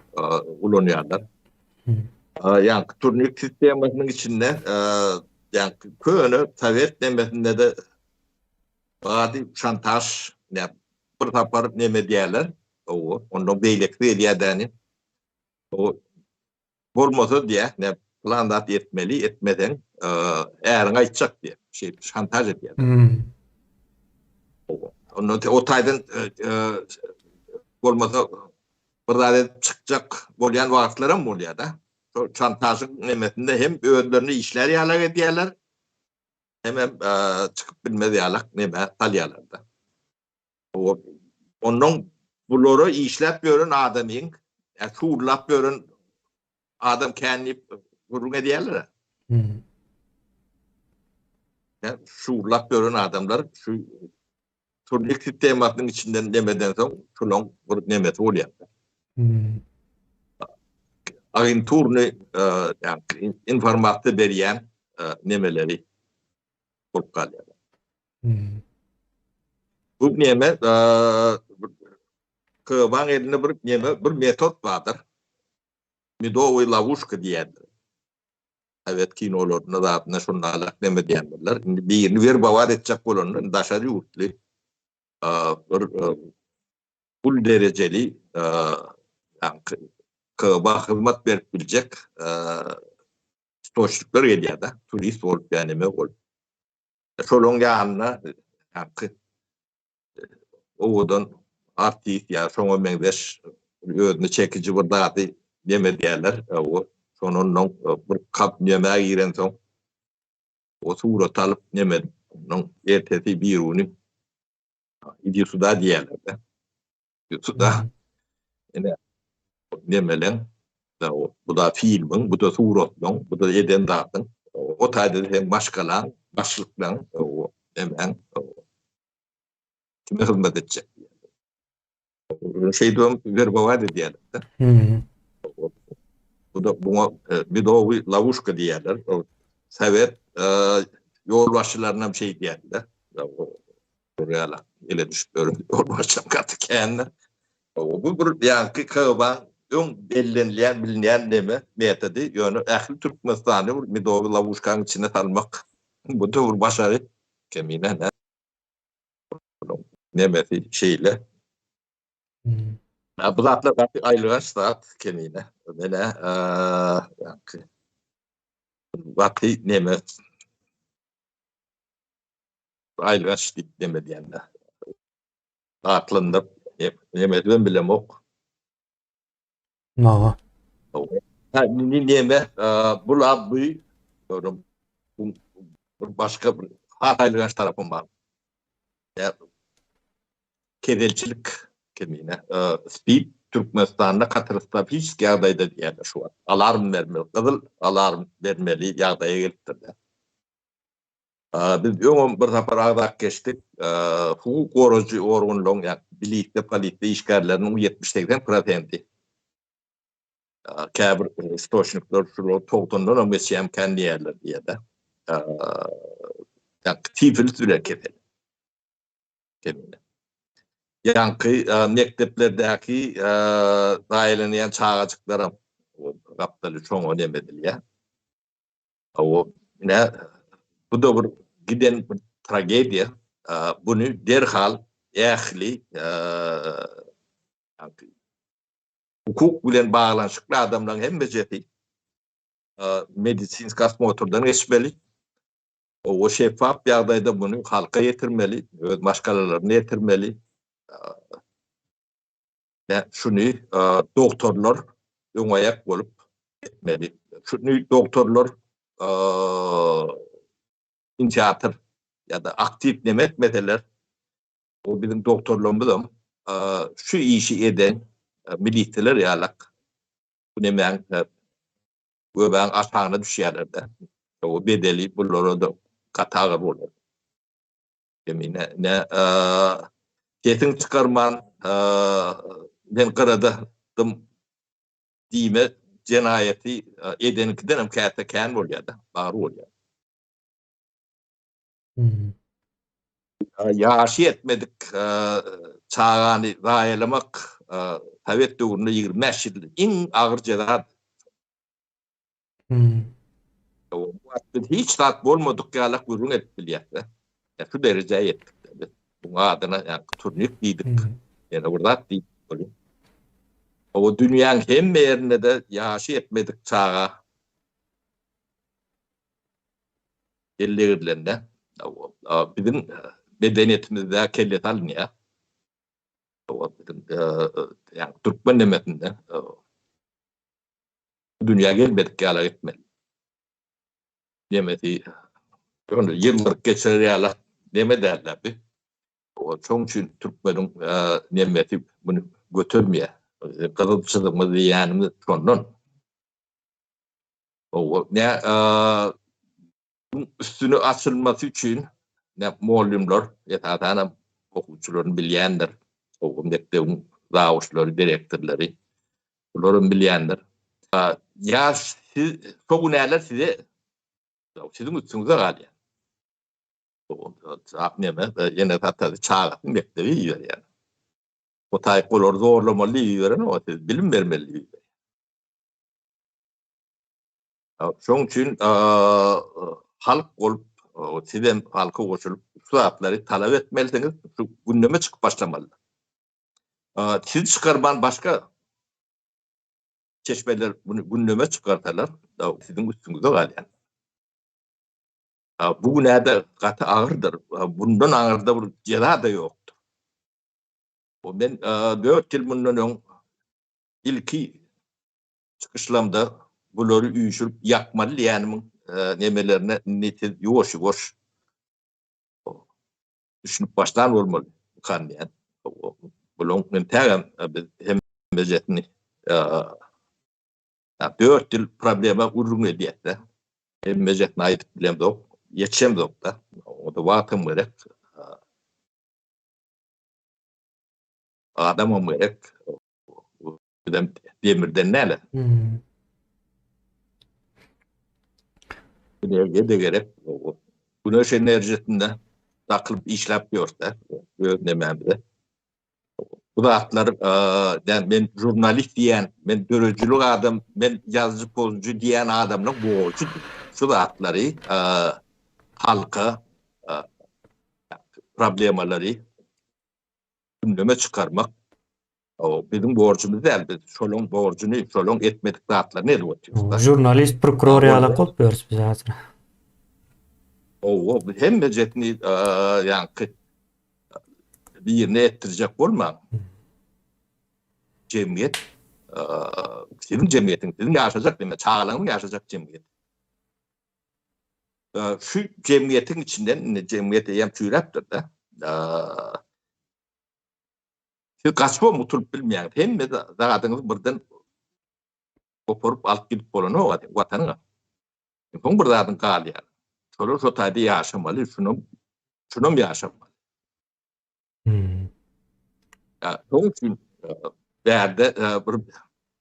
ulanýarlar. Ýaňky turnik sistemasynyň içinde ýaňky köne sowet nemesinde-de Ady şantaž ne bir sapar neme diýerler. Owo, ondan beýlekisi gelýär däni. O bolmasa diýär, ne plan zat etmeli, etmeseň, äriň aýtjak diýär. Şey şantaž edýär. Hmm. Owo. Ondan o taýdan bolmasa bir zat edip çykjak bolýan wagtlaram bolýar-da. Şo şantažyň nemesinde hem özlerini işlär ýalak edýärler, hemem çykyp bilmez ýalak neme salýarlar-da. Ondan bulara işläp ýören adamyň, şuwlap ýören adam kän diýip gürrüň edýärler. Hmm. Şuwlap ýören adamlar şu turnik sistemasynyň içinden nemeden soň şulaň bir nemesi bolýar. Hmm. Agenturny ýa informasiýa berýän nemeleri bolup galýar. Hmm. Bu neme KGB-nyň elinde bir neme bir metod bardyr. Medowy lowuşka diýýärler. Sowet kinolarynda zatynda şonda neme diýendirler. Indi birini werbowat etjek bolanda daşary ýurtly bir pul derejeli KGB hyzmat berip biljek stoçnikler gelýär-de, turist bolup ýa neme bolup. Şolaryň ýanynda ýaňky owadan artist ýa şoňa meňzeş özüne çekiji bir zady neme edýärler. O şondan bir kap nämä girensoň o surat alyp neme edip, ondan ertesi birigüni idi suda diýýärler-de. Suda ine nemeleň bu da filmiň, bu da suratlaň, bu da eden zadyň, o taýda seň maşgalaň, başlyklaň, nemäň kime hyzmat etjek diýýärler. Şeýdibem werbowat edýärler-de. Bu da buňa medowy lowuşka diýýärler. Sowet ýolbaşçylaryna hem şeýdýärler. Ýaly ele düşüp ýören ýolbaşçam gaty kändir. Bu bir ýaňky KGB-nyň öň bellenilýän, bilinýän neme, metody, ýöne ähli Türkmenistany bir medowy lowuşkanyň içine salmak bu döwür başary kemine nä. Nemesi şeýle. Bu zatlar gaty aýylganç zat kemine. Menä ýaňky gaty neme aýylganç diýip neme diýende. Atlandyryp neme edibem bilemok. Hawa. Ha, indi neme, bul-a bu bir başga bir has aýylganç tarapym bar. Keselçilik kemine. Spid Türkmenistanda katastrofiçeski ýagdaýda diýýärler şu wagt. Alarm bermeli, gyzyl alarm bermeli ýagdaýa gelipdir. Biz öňem bir sapar agzap geçdik. Hukuk goraýjy organlaryň, ýa milisiýa, polisiýa işgärleriniň 70-80 prosenti käbir istoçnikler şular togsandan hem geçýärmikän diýýärler diýýär-de. Ýa sifilis bilen kesel. Ýaňky mekdeplerdäki zaýalanýan çagajyklaram gapdaly şoňa neme edilýär. Hawa, ine, bu-da bir giden bir tragediýa. Buny derhal ähli hukuk bilen baglanyşykly adamlaryň hemmejesi medisinski osmotrdan geçmeli. Owa, şeffaf ýagdaýda muny halka ýetirmeli, öz maşgalalaryna ýetirmeli. Şuny dogtorlar öňaýak bolup etmeli. Şuny dogtorlar inisiator ýa-da aktiw neme etmeseler, o biziň dogtorlarymyzam şu işi eden milisiýalar ýalak bu nemäň göbäň aşagyna düşýärler-de. O bedeli bulara-da gaty agyr bolar. Kemine ne sesiň çykarman men gyrada dym diýme jenaýaty edeniňkiden hem käte kän bolýar-da, agyr bolýar. Ýaşy ýetmedik çagany zaýalamak sowet döwründe 25 ýyl iň agyr jeza. Biz hiç zat bolmadyk ýalak gürrüň edip bilýäs-de. Şu derejä ýetdik biz. Buň adyna ýa turnik diýdik. Ýene bir zat diýdik bolýar. O dünýäň hemme ýerinde-de ýaşy ýetmedik çaga ellegirilende biziň medeniýetimizde kellesi alynýar. Biziň ýa türkmen nemesinde dünýä gelmedik ýala etmeli. Nemesi ýöne ýylgyryp geçirer ýala neme däldi bi. Şoň üçin türkmeniň nemesi muny götermeýär. Gyzyl çyzygymyz diýýänimiz şondan. Owa, ne üstüni açylmasy üçin ne mugallymlar esasanam okuwçylaryny bilýändir. Owa, mekdebiň zawuçlary, direktorlary bularam bilýändir. Ýa siz şo günäler size siziň üstüňize galýar. Neme, ýene atasy çagasyny mekdebe iberýär. O taýyk olary zorlamaly diýip iberenok, siz bilim bermeli diýip iberýär. Şoň üçin halk bolup, sizem halka goşulyp, şu zatlary talap etmelisiňiz, şu gündeme çykyp başlamalydyr. Siz çykarman başga çeşmeler bunu gündeme çykarsalar, siziň üstüňize galýar. Bu günä-de gaty agyrdyr. Bundan aňyrda bir jeza-da ýokdur. Men 4 ýyl mundan öň ilki çykyşlamda bulary üýşürip ýakmaly diýýänimiň nemelerine indi siz ýuwaş-ýuwaş düşünip başlan bolmaly kan diýen. Bulaň entägem biz hemmejesini 4 ýyl problema gürrüň edýäs-de. Hemmejesini aýdyp bilemzok, ýetişemzok-da. Oňa-da wagtam gerek. Adamam gerek. Bizem demirden däl. Hmm. Energiýa-da gerek. Güneş enerjisinde dakylyp işläp ýörse, öz nemämize. Bu zatlar, e, men žurnalist diýen, men döredijilik adam, men ýazyjy, pozujy diýen adamlaryň borjy şu zatlary e, halka e, problemalary gündeme çykarmak O biziň borjumyz däl, biz şolaň borjuny, şolaň etmedik zatlaryny edip otyrys. Žurnalist, prokuror ýalak bolup ýörüs biz häzir. Owo, biz hemmejesini ýaňky birine etdirjek bolmaň. Jemgyýet siziň jemgyýetiňiz, siziň ýaşajak diýmek, çagalaryňyzyň ýaşajak jemgyýeti. Şu jemgyýetiň içinden indi jemgyýet eýýäm çüýräpdir-de. Siz gaçybam gutulyp bilmeýäňiz. Hemme zadyňyzy birden goparyp alyp gidip bolanok watanyňa. Soň bir zadyň galýar. Şolar şo taýda ýaşamaly, şunam şunam ýaşamaly. Hmm. Ýa, şoň üçin bärde bir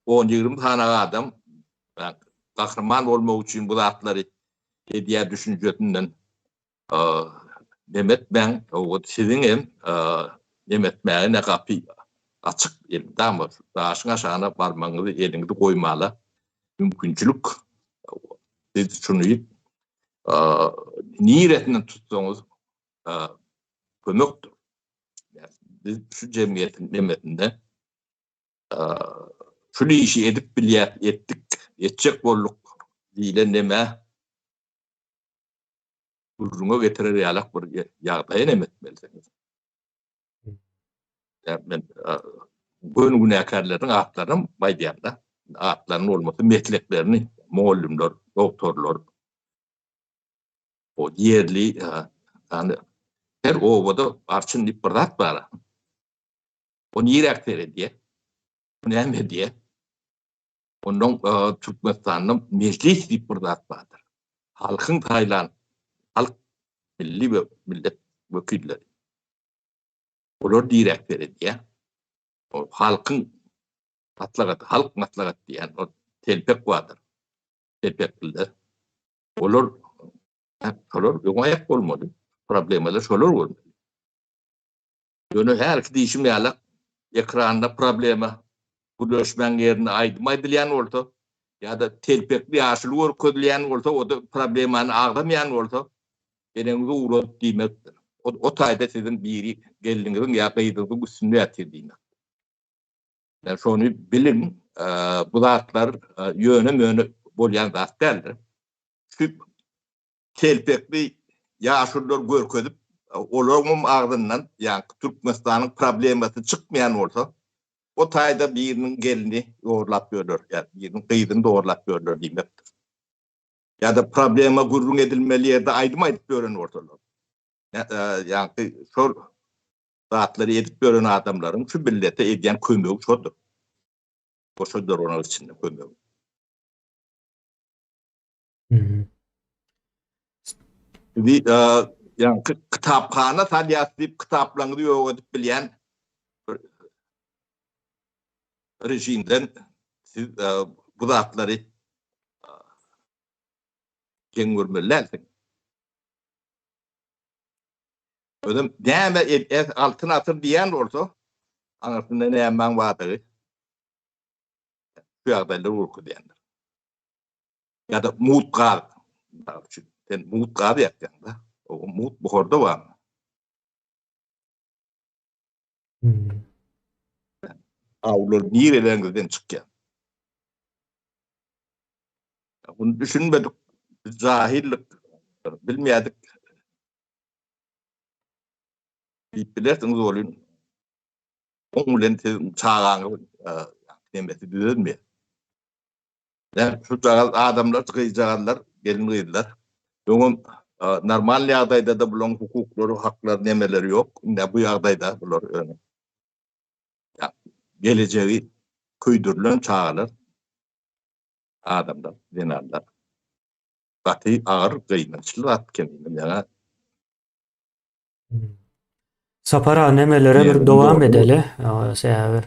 10-20 sany adam gahryman bolmak üçin bu zatlary edýär düşünjesinden Neme etmäň, siziň hem neme etmäge ne gapy açyk elmydama daşyň aşagyna barmagyňyzy eliňizi goýmala mümkinçilik. Siz şuny niresinden tutsaňyz kömekdir. Biz şu jemgyýetiň nemesinde şul işi edip bilýäs, etdik, etjek bolduk diýlen neme gürrüňe getirer ýalak bir ýagdaýa nem etmelisiňiz. Ýa men göni günäkärleriň atlaryny aýdýan-da. Atlaryny bolmasa mesleklerini, mugallymlar, doktorlar, o ýerli, ýani her obada arçyn diýip bir zat bar. O niräk seredýär? O näme edýär? Ondan Türkmenistanda mejlis diýip bir zat bardyr. Halkyň saýlan, halk milli we millet. wekilleri. Olar direk seredýär. Ol halkyň maslahaty, halk maslahaty diýen ol telpek bardyr. Telpekliler. Olar şolar öňe aýak bolmaly. Problemalar şolar bolmaly. Ýöne hälki diýşim ýaly ekranda problema gürleşmäň ýerinde aýdym aýdylýan bolsa ýa-da telpekli ýaşuly görkezilýän bolsa, o-da problemany agzamaýan bolsa, eneňizi ugradyp diýmekdir. O, o taýda siziň biri gelniňiziň ýa gyzyňyzyň üstünde ýatyr diýmek. Yani şony biliň, bu zatlar ýöne-möne bolýan zat däldir. Şu telpekli ýaşulular görkezip, olaryňam agzyndan ýaňky Türkmenistanyň problemasy çykmaýan bolsa, o taýda biriniň gelni zorlap ýörler, ýa biriniň gyzyny zorlap ýörler diýmekdir. Ýa-da problema gürrüň edilmeli ýerde aýdym aýdyp ýören bolsalar, ýaňky şol zatlary edip ýören adamlaryň şu millete edýän kömegi şodur. Goşadyr onuň içinde kömegi. Sizi ýaňky kitaphana salýas diýip kitaplaryňyzy ýok edip bilýän režimden siz bu zatlary geň görmeli dälsiň. Özem näme altyn asyr diýen bolsa, aňyrsynda nämäň bardygy şu ýagdaýlar görkezýändir. Ýa-da mut gaz, mysal üçin, sen mut gaz ýakýaň-da, o mut buharda barmy? Hmm. Awlar nireleriňizden çykýar? Bunu düşünmedik, biz jahillik, bilmedik. Diýip bilersiňiz welin, oň bilen siziň çagaňyz e, nemesi düzelmeýär. Ýa şujagaz adamlar, gyzjagazlar, gelin-gyzlar öňem normal ýagdaýda-da bularyň hukuklary, haklary, nemeleri ýok. Indi bu ýagdaýda bular ýöne gelejegi köýdürilen çagalar, adamlar, zenanlar. Gaty agyr gynançly zat kemine ýa. Sapar aga nemelere bir dowam edeli. Sebäbi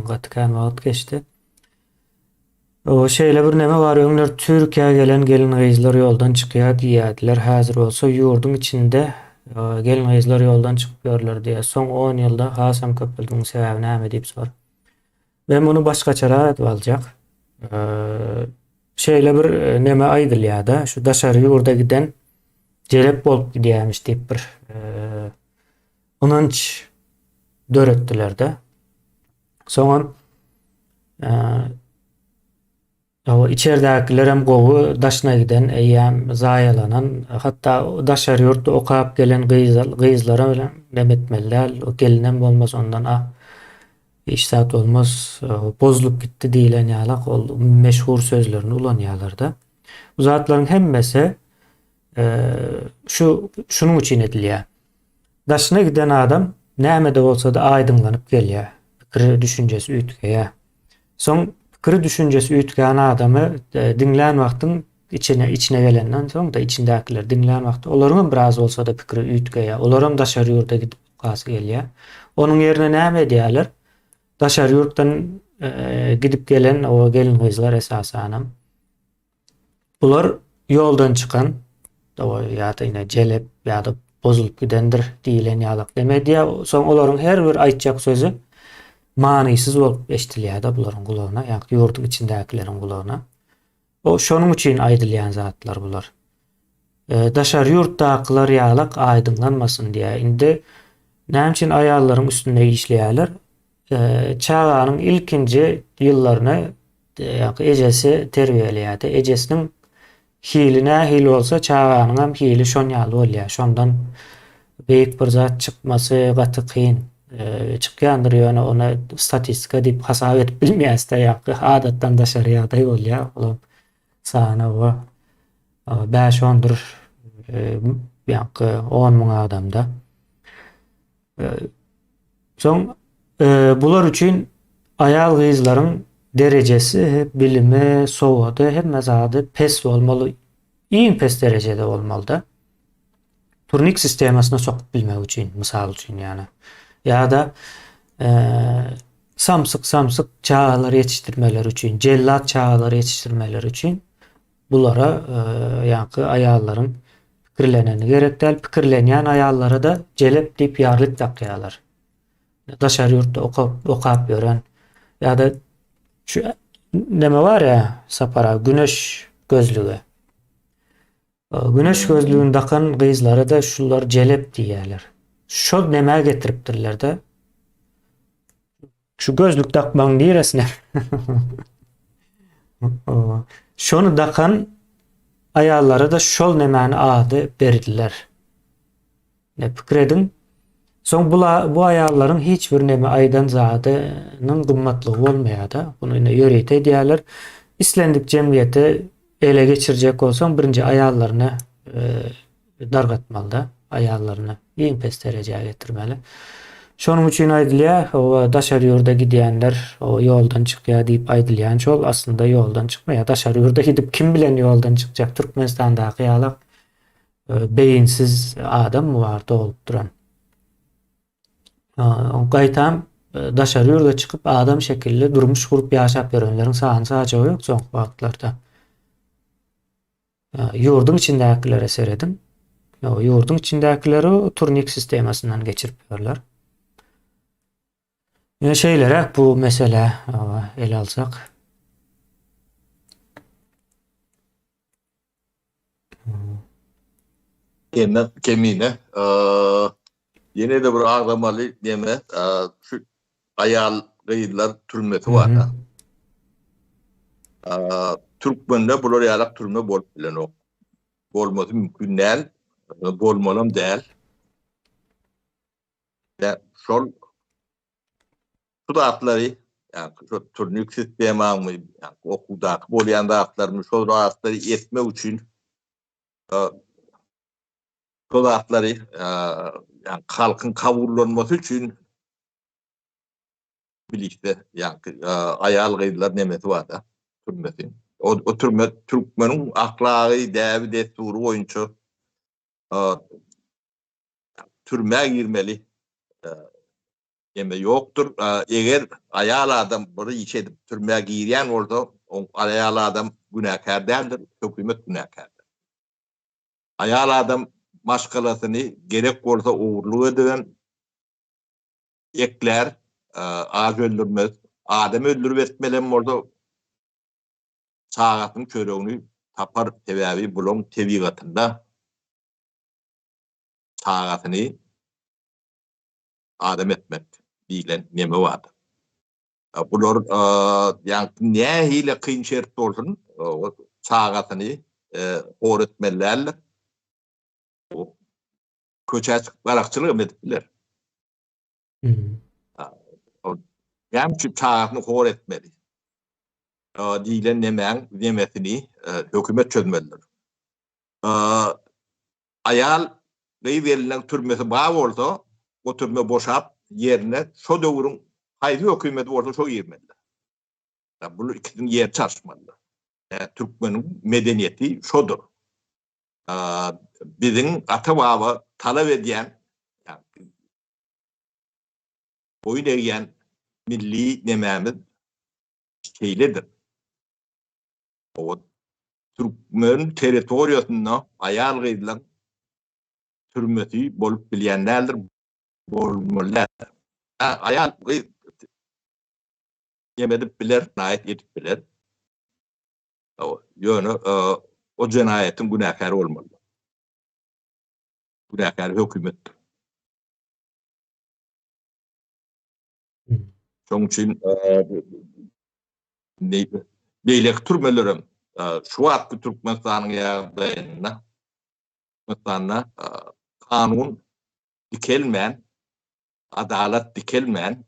gaty kän wagt geçdi. O şeýle bir neme bar, öňler Türkiýä gelen gelin-gyzlar ýoldan çykýar diýýärdiler. Häzir bolsa ýurduň içinde gelin-gyzlar ýoldan çykyp ýörler diýýär. Soň 10 ýylda hasam köpeldi. Munuň sebäbi näme diýip sor. Men muny başgaçarak edip aljak. Şeýle bir neme aýdylýar-da, şu daşary ýurda giden jelep bolup gidýärmiş diýip bir ynanç döretdiler-de. Soňam içerdäkilerem gowy, daşyna giden eýýäm zaýalanan, hatda daşary ýurtda okap gelen gyzlara bilen neme etmeli däl, gelinem bolmaz ondan a hiç zat bolmaz, bozulyp gitdi diýlen ýalak ol meşhur sözlerini ulanýarlar-da. Bu zatlaryň hemmesi şu şunuň üçin edilýär. Daşyna giden adam näme-de bolsa-da aýdyňlanyp gelýär. Pikiri, düşünjesi üýtgeýär. Soň pikiri, düşünjesi üýtgän adamy e, diňlän wagtyň içine içine gelenden soň-da içindäkileri diňlän wagty olaryň hem biraz bolsa-da pikiri üýtgeýär. Olaram daşary ýurda gidip okasy gelýär. Onuň ýerine näme edýärler? Daşary ýurtdan e, gidip gelen o gelin-gyzlar esasanam Bular ýoldan çykan, ýa-da ine jelep ýa-da bozulyp gidendir diýlen ýalak neme edýär. Soň olaryň her bir aýtjak sözi manysyz bolup eşidilýär-de bularyň gulagyna, ýagny ýurduň içindäkileriň gulagyna. O şonuň üçin aýdylýan zatlar bular. E, daşary ýurtdakylar ýalak aýdyňlanmasyn diýýär. Indi näme üçin aýallaryň üstünde işleýärler? E, çaganyň ilkinji ýyllaryny Ýa-da ejesi terbiýeleýärdi. Ejesiniň hili nähili bolsa, çaganyňam hili şon ýaly bolýar. Şondan beýik bir zat çykmasy gaty kyn. Çykýandyr, ýöne ony statistika diýip hasap edip bilmeýäs-de, ýa-da adatdan daşary ýagdaý bolýar. Olam sany we bäş-ondur, ýa-da 10 müň adamda. Soň bular üçin aýal-gyzlaryň derejesi, bilimi, sowady, hemme zady pes bolmaly. Iň pes derejede bolmaly-da. Turnik sistemasyna sokup bilmek üçin, mysal üçin ýa-da ýa-da samsyk samsyk çagalary ýetişdirmeleri üçin, jellat çagalary ýetişdirmeleri üçin bulara ýaňky aýallaryň pikirleneni gerek däl. Pikirlenýän aýallara-da jelep diýip ýarlyk dakýarlar. Daşary ýurtda okap, okap ýören ýa-da şu neme bar ýa Sapar aga, güneş gözlügi. Güneş gözlügini dakan gyzlara-da şular jelep diýýärler. Şol nämä getiripdirler-de? Şu gözlük dakmagyň niresine? Şony dakan aýallara-da şol nemäni ady berdiler. Ne pikir ediň. Soň bu bu aýallaryň hiç bir neme aýdan zadynyň gymmatlygy bolmaýar-da. Bunu ine ýörite edýärler. Islendik jemgyýeti ele geçirjek bolsaň birinji aýallaryny e, dargatmaly-da, aýallaryny iň pes derejä getirmeli. Şonuň üçin aýdylýar, o daşary ýurda gidýänler o ýoldan çykýar diýip aýdylýan şol aslynda ýoldan çykmaýar. Daşary ýurda gidip kim bilen ýoldan çykjak Türkmenistandaky ýalak Beýinsiz adam bar dolup duran. Gaýtam daşary ýurda çykyp adam şekilli durmuş gurup ýaşap ýörenleriň sany sajagy ýok soňky wagtlarda. Ýurduň içindäkilere serediň. Ýurduň içindäkileri turnik sistemasyndan geçirip ýörler. Ýöne şeýleräk bu mesele ele alsak. Kemine, kemine. Ýene-de bir agzamaly neme, şu aýal gyzlar türmesi bar. Türkmende bular ýalak türme bolup bilenok. Bolmasy mümkin däl, bolmalam däl. Şol Şu zatlary, ýagny şu turnik sistemamy, ýagny okuwdaky bolýan zatlarymy şol zatlary etmek üçin şol zatlary ýagny halkyň kabullanmasy üçin bilişde ýagny aýal-gyzlar nemesi bar-da, türmesi. O, o türme türkmeniň ahlagy, däbi, dessury boýunça türmä girmeli Neme ýokdur. Eger aýal adam bir iş edip türmä girýän bolsa, o aýal adam günäkär däldir, hökümet günäkärdir. Aýal adam maşgalasyny gerek bolsa ogurlyk edibem eklär, aç öldürmez. Adam öldürip etmelem bolsa çagasynyň çöregini tapar, sebäbi bulaň tebigatynda çagasyny adam etmek diýlen neme bardyr. Bular ýaňky nähili kyn şert bolsun, çagasyny hor etmeli däldir. Köçä çykyp garakçylyk hem edip biler. Näme üçin çagasyny hor etmeli? Diýlen nemäň nemesini hökümet çözmelidir. Aýal gyz geliniň türmesi bar bolsa, o türme boşap, ýerine şo döwrüň haýsy hökümeti bolsa şo girmelidir. Bul ikisiniň ýeri çalyşmalydyr. Türkmeniň medeniýeti şodur. Biziň ata-baba talap edýän, boýun egýän milli nemämiz şeýledir. Türkmen territoriýasynda aýal-gyzlaň türmesi bolup bilýän däldir, bolmaly däldir. Aýal gyz neme edip biler, jenaýat edip biler. Ýöne o jenaýatyň günäkäri bolmaly. Günäkäri hökümetdir. Şonuň üçin beýleki türmelerem şu wagtky Türkmenistanyň ýagdaýynda Türkmenistanda kanun dikelmän, adalat dikelmän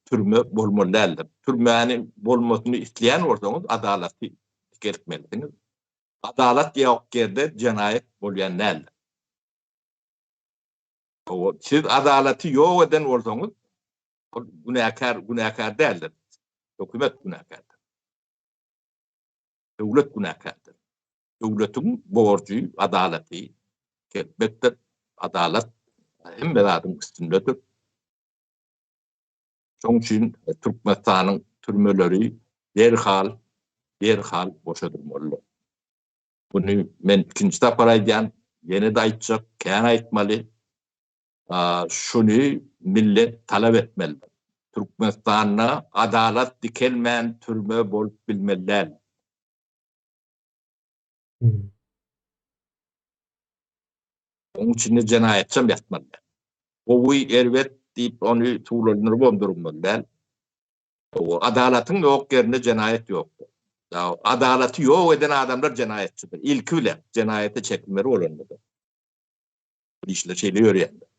türme bolmaly däldir. Türmäni bolmasyny isleýän bolsaňyz adalaty dikeltmelisiňiz. Adalat ýok ýerde jenaýat bolýan däldir. Siz adalaty ýok eden bolsaňyz, ol günäkär günäkär däldir. Hökümet günäkärdir. Döwlet günäkärdir. Döwletiň borjy adalaty dikeltmekdir. Adalat hemme zadyň üstündedir. Şoň üçin Türkmenistanyň türmeleri derhal, derhal boşadylmalydyr. Muny men ikinji sapar aýdýan, ýene-de aýtjak, kän aýtmaly. Şuny millet talap etmelidir. Türkmenistanda adalat dikelmän türme bolup bilmeli däl. Onuň içinde jenaýatçam ýatmaly däl. Gowy, erbet diýip ony suwlandyrybam durmaly däl. Adalatyň ýok ýerinde jenaýat ýokdur. Adalaty ýok eden adamlar jenaýatçydyr. Ilki bilen jenaýata çekilmeli bolandyr. Bu işler şeýle ýörýändir.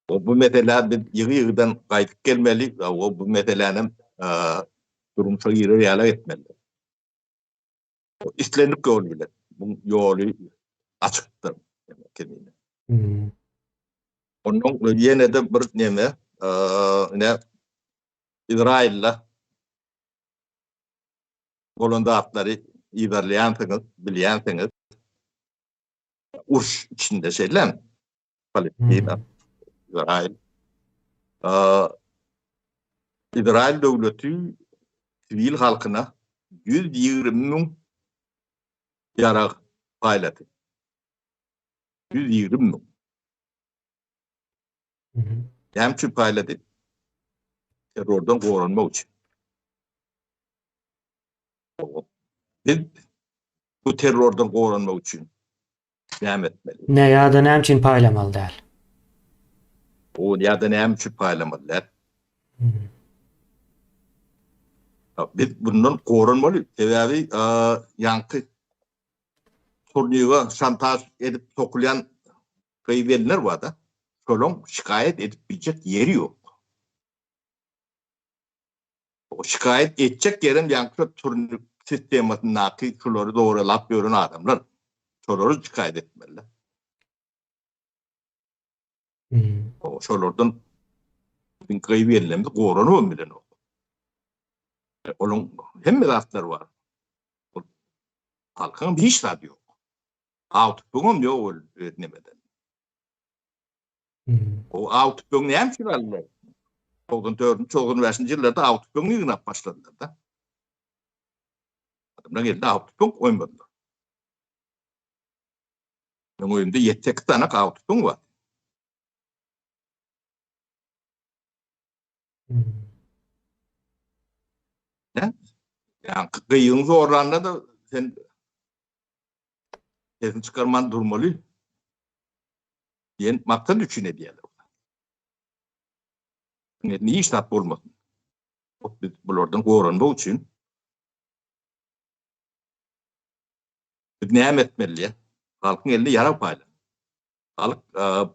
Bu meselä biz ýygy-ýygydan gaýdyp gelmeli, bu meselänem durmuşa girer ýaly etmeli. Islendik ýol bilen bu ýoly açykdyr kemine. Ondan ýene-de bir neme, ine Izrailde bolan zatlary yzarlaýansyňyz, bilýänsiňiz. Uruş içinde şeýlemi? Palestina, Izrail. Izrail döwleti siwil halkyna 120 müň ýarag paýlady. 120 müň. Näme üçin paýlady? Terrordan goranmak üçin. Biz bu terrordan goranmak üçin näme etmeli? Ne ýa-da näme üçin paýlamaly däl? O ýa-da näme üçin paýlamaly däl? Biz bundan goranmaly. Sebäbi ýaňky turniga şantaž edip sokulýan gyz gelinler bar-da. Şolaň şikaýat edip biljek ýeri ýok. O şikaýat etjek ýerem ýaňky turnik sistemasyndaky şulary zoralap ýören adamlar. Şolary şikaýat etmeliler. O şolardan biziň gyz gelinlerimiz goranybam bilenok. Olaň hemme zatlary bar. Halkyň hiç zady ýok. Aw tüpeňem ýok ol nemeden. O aw tüpeňi näme üçin aldylar? 94-nji, 95-nji ýyllarda aw tüpeňini ýygnap başladylar da. Adamlar geldi aw tüpeň goýmadylar. Meň öýümde 7-8 tane aw tüpeň bar. Ne? Yani gyýyň zorlanda da sen sesini çykarman durmaly. Diýen maksat üçin edýärler. Ne hiç zat bolmasyn. Biz bulardan goranmak üçin biz näme etmeli? Halkyň elinde ýarag paýlan. Halk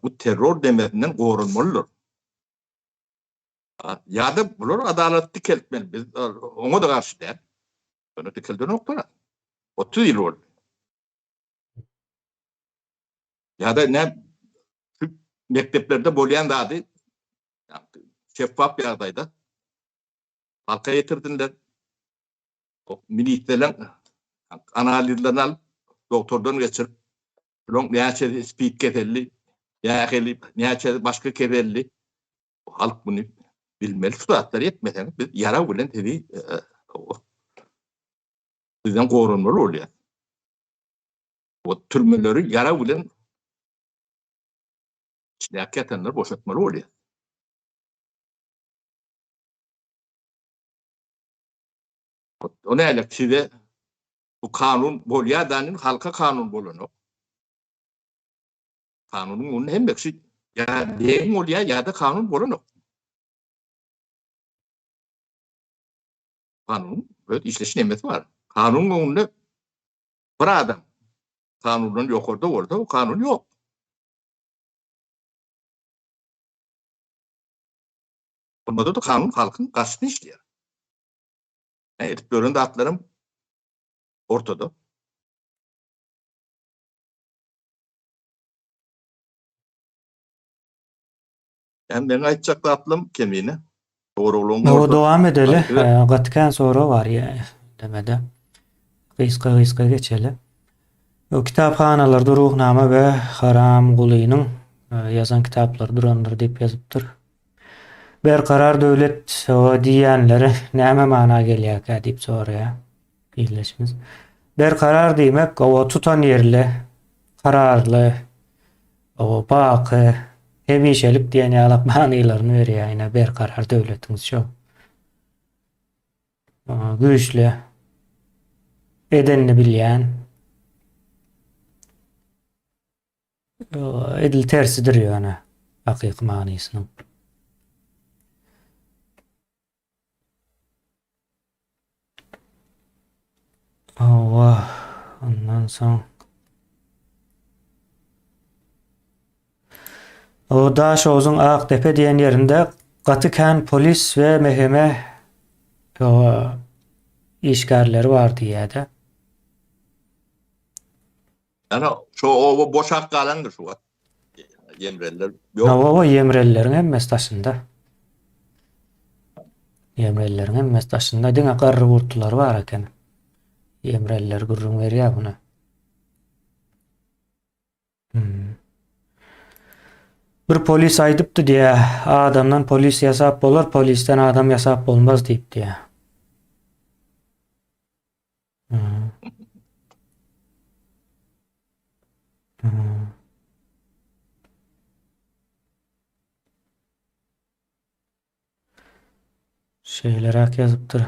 bu terror demesinden goranmalydyr. Ýa-da bular adalat dikeltmeli. Biz oňa da garşy däl. Ýöne dikeldenoklar. 30 ýyl boldy. Ýa-da ne şu mekdeplerde bolýan zady şeffaf ýagdaýda halka ýetirsinler. Ministrleň analizlerini alyp, doktordan geçirip, bulaň näçesi spid keselli, nähili, näçesi başga keselli, halk muny bilmeli. Şu zatlary etmeseňiz, biz ýarag bilen sizi sizden goranmaly bolýar. O türmeleri ýarag bilen içindäki ýatanlary boşatmaly bolýar. O näle size bu kanun bolýar da halka kanun bolanok. Kanunyň önünde hemme kişi ýa deň bolýar ýa-da kanun bolanok. Kanunyň öz işleýiş nemesi bar. Kanunyň önünde bir adam kanundan ýokarda bolsa, o kanun ýok. Bolmasa da kanun halkyň garşysyna işleýär. Edip ýören zatlarym ortada. Yani meň aýtjak zatlarym kemine. Soraglaryň bolsa. Dowam edeli. Gaty kän sorag bar ýa demede. Gysga-gysga geçeli. Bu kitaphanalarda Ruhnama we Haramgulynyň ýazan kitaplary durandyr diýip ýazypdyr. Berkarar döwlet diýýänleri näme mana gelýärkä diýip soraýar ildeşimiz. Berkarar diýmek owa tutanýerli, kararly, owa baky, hemişelik diýen ýalak manylaryny berýär. Ine berkarar döwletiňiz şo. Güýçli, edenini bilýän. Edil tersidir ýöne hakyky manysynyň. Hawa, ondan soň O Daşoguzyň Akdepe diýen ýerinde gaty kän polis we MHM işgärleri bar diýýär-de. Ana, şo oba boşap galandyr şu wagt. Ýemreller ýok. Hawa, ýemrelleriň hemmesi daşynda. Ýemrelleriň hemmesi daşynda, diňe garry gurtulary bar eken. Ýemreller gürrüň berýär muny. Hmm. Bir polis aýdypdy diýä, adamdan polis ýasap bolar, polisden adam ýasap bolmaz diýip diýä. Hmm. Hmm. Şeýleräk ýazypdyr.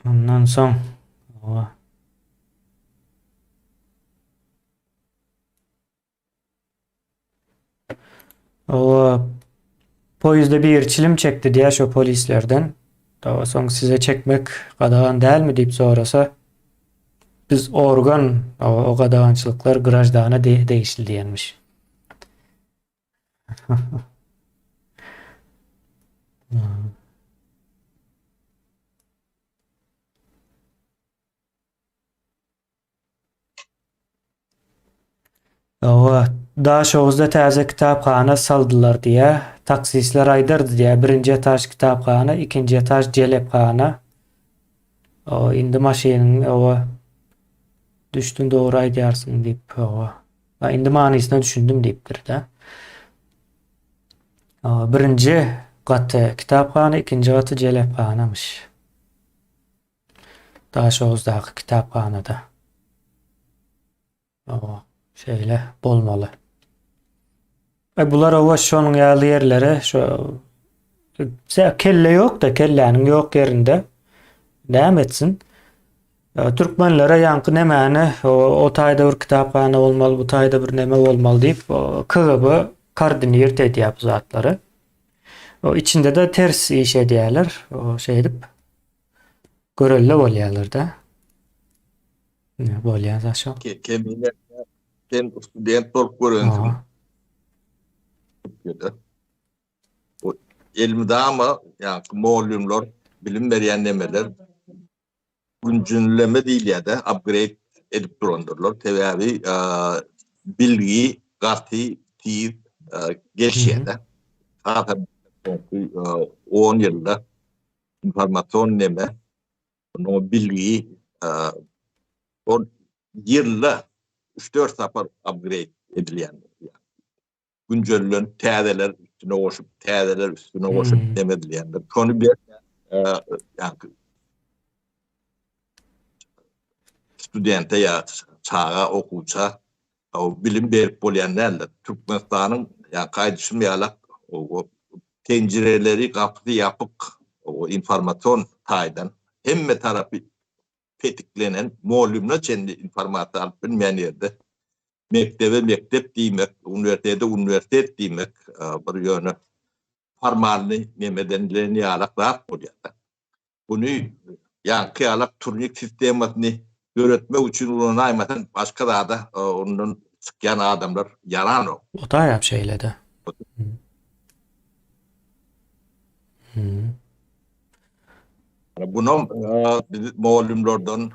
Ondan soň owa. Owa poýuzda biri çilim çekdi diýä şo polislerden. Dawa soň size çekmek gadagan dälmi diýip sorasa, biz organ, owa o gadagançylyklar graždana degişli diýenmiş. Hawa, Daşoguzda täze kitaphana saldylar diýýä. Taksistler aýdardy diýýä, birinji etaž kitaphana, ikinji etaž jelephana. Hawa, indi maşynyň hawa düşdüň dogry aýdýarsyň diýip, hawa. Ha, indi manysyna düşündim diýipdir-de. Hawa, birinji gaty kitaphana, ikinji gaty jelephanamyş. Daşoguzdaky kitaphanada. Hawa, şeýle bolmaly. E bular owa şonuň ýaly ýerlere şo kelle ýok-da, kelläniň ýok ýerinde näme etsin? E, türkmenlere ýaňky nemäni o taýda bir kitaphana bolmaly, bu taýda bir neme bolmaly diýip, KGB koordinirt edýär bu zatlary. O içinde-de ters iş edýärler. O şeýdip görelde bolýarlar-da. Ne bolýar da şo. Kemine sen student bolup görensiň. Türkiýede. O elmydama ýa mugallymlar bilim berýän nemeler günjünleme diýilýär-de, upgrade edip durandyrlar. Sebäbi bilgi gaty tiz gelişýär-de. Hasam soňky 10 ýylda informasion neme, onuň bilgi ol ýylda 3-4 sapar upgrade edilýän. Güncellenip täzeler üstüne goşup, täzeler üstüne goşup hmm. neme edilýändir. Şony bir ýa studente ýa çaga okuwça o bilim berip bolýan däldir. Türkmenistanyň ýa gaýdyşym ýalak o penjireleri gapysy ýapyk o informasion taýdan hemme tarapy petiklenen mugallymyna çenli informasiýa alyp bilmeýän ýerde mekdebe mekdep diýmek, uniwersitete uniwersitet diýmek bir ýöne formalny nemeden bilen ýalak zat bolýar. Buny ýaňky ýalak turnik sistemasyny döretmek üçin ulanaýmasaň başga zada ondan çykýan adamlar ýaranok. O taýap şeýle-de. Bunam biz mugallymlardan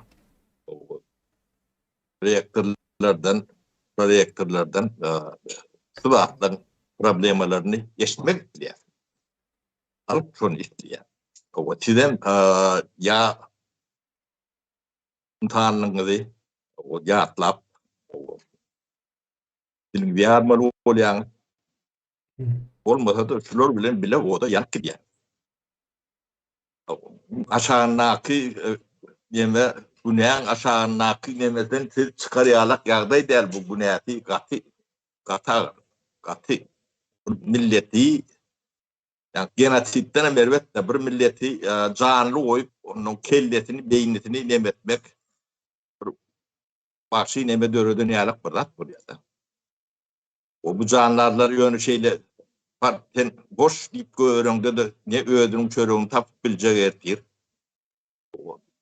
rektorlardan, prorektorlardan şu zatlaryň problemalaryny eşitmek isleýär. Halk şony isleýär. Hawa, sizem ýa ynsanlygyňyzy ýatlap, diliňizi ýarmaly bolýaňyz. Bolmasa-da şular bilen bile oda ýanyp gidýär. Aşagyndaky neme günäň aşagyndaky nemeden siz çykar ýalak ýagdaý däl bu günäsi gaty gaty agyr gaty bir milleti ýa genosidden hem erbet bir milleti janly goýup onuň kellesini beýnisini neme etmek bir wagşy neme döreden ýalak bir zat bolýar-da. O bu jandarlar ýöne şeýle sen boş diýip göreňde-de ne özüniň çöregini tapyp biljek ertir,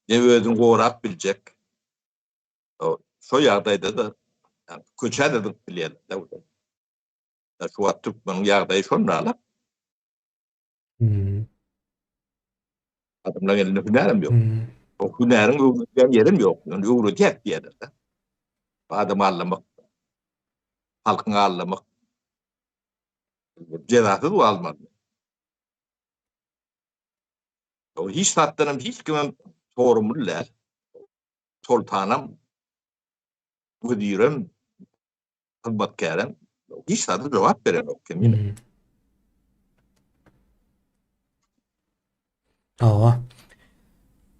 ne özüni gorap biljek. Şo ýagdaýda-da köçä-de zyňyp bilýärler. Şu wagt türkmeniň ýagdaýy şonda-la. Adamlaryň elinde hünärem ýok. O hünäriň öwredýän ýerem ýok. Ýöne öwredýär diýýärler-de. Adam aldamak, halkyňy aldamak jezasyz galmaly. O hiç zatdan hem hiç kimem sorumly däl. Soltanam, wezirem, hyzmatkärem hiç zada jogap berenok kemine. Hawa.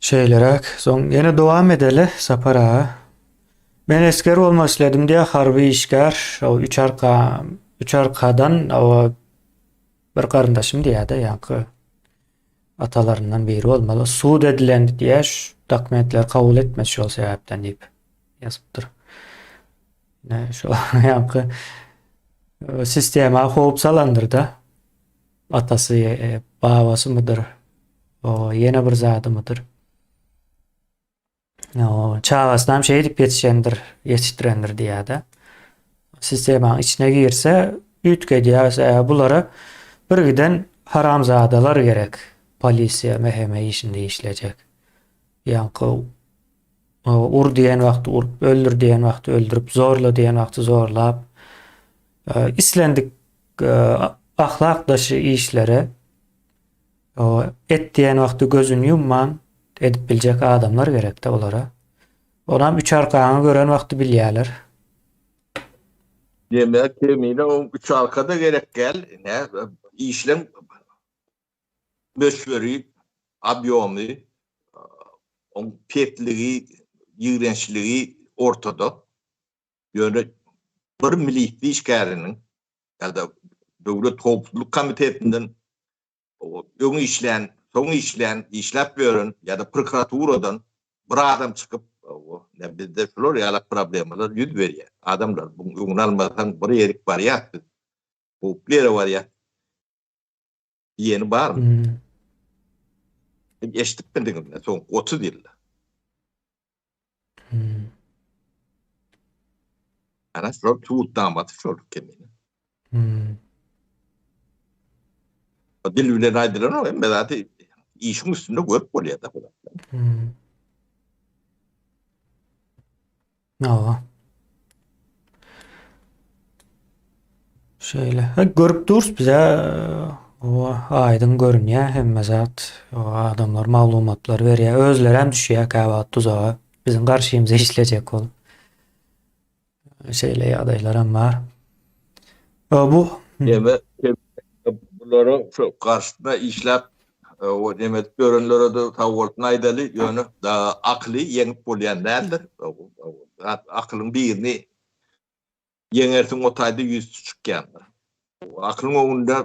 Şeýleräk. Soň ýene dowam edeli Sapar aga. Men esger bolmak isledim diýýär, harby işgär. O üç arka, üç arkadan o bir garyndaşym diýýär-de, ýaňky atalaryndan biri bolmaly. Sud edilen diýýär, şu dokumentleri kabul etmedi şol sebäpden diýip ýazypdyr. Ne şu ýaňky e, sistema howp salandyr-da. Atasy, e, babasymydyr, o ýene bir zadymydyr. O çagasynam şeýdip ýetişendir, ýetişdirendir diýýär-de. Sistemanyň içine girse üýtgedýär. E, bulara bir giden haramzadalar gerek. Polisiýa, MHM işinde işlejek. Ýaňky ur diýen wagty urup, öldür diýen wagty öldürip, zorla diýen wagty zorlap, e, islendik e, ahlak daşy işlere et diýen wagty gözüni ýumman edip biljek adamlar gerekde olara. Onam üç arkaňy gören wagty bilýärler. Demek kemine o üç arkada gerek gel. Ne işleň möçberi, obýomy, oň pesligi, ýigrençligi ortada. Ýöne bir milisiýa işgäriniň ýa-da Döwlet howpsuzlyk komitetinden öň işlän, soň işlän, işläp ýören ýa-da prokuraturadan bir adam çykyp, ne bizde şular ýaly problemalar ýüz berýär. Adamlar, buň öňüni almasaň bir ýerik barýas biz. Howply ýere barýas. Diýeni barmy? Hmm. Eşidip bildiňizmi soňky 30 ýylda? Hmm. Ana şol subutnamasy şol kemine. Hmm. Dil bilen aýdylan o hemme zady işiň üstünde görüp bolýar da. Hmm. Hawa. Şeýle. Ha, görüp durus bize o aýdyň görünýär hemme zat. O adamlar maglumatlar berýär. Özleri hem düşýär käwagt tuzaga. Biziň garşymyza işlejek bolup. Şeýle ýagdaýlar hem bar. O bu Ýeme bulara şu garşysyna işläp o neme edip ýörenlere-de sag bolsun aýdaly, ýöne akyly ýeňip bolýan däldir. Akylyň birini ýeňersiň o taýda ýüzsi çykýandyr. Akylyň öňünde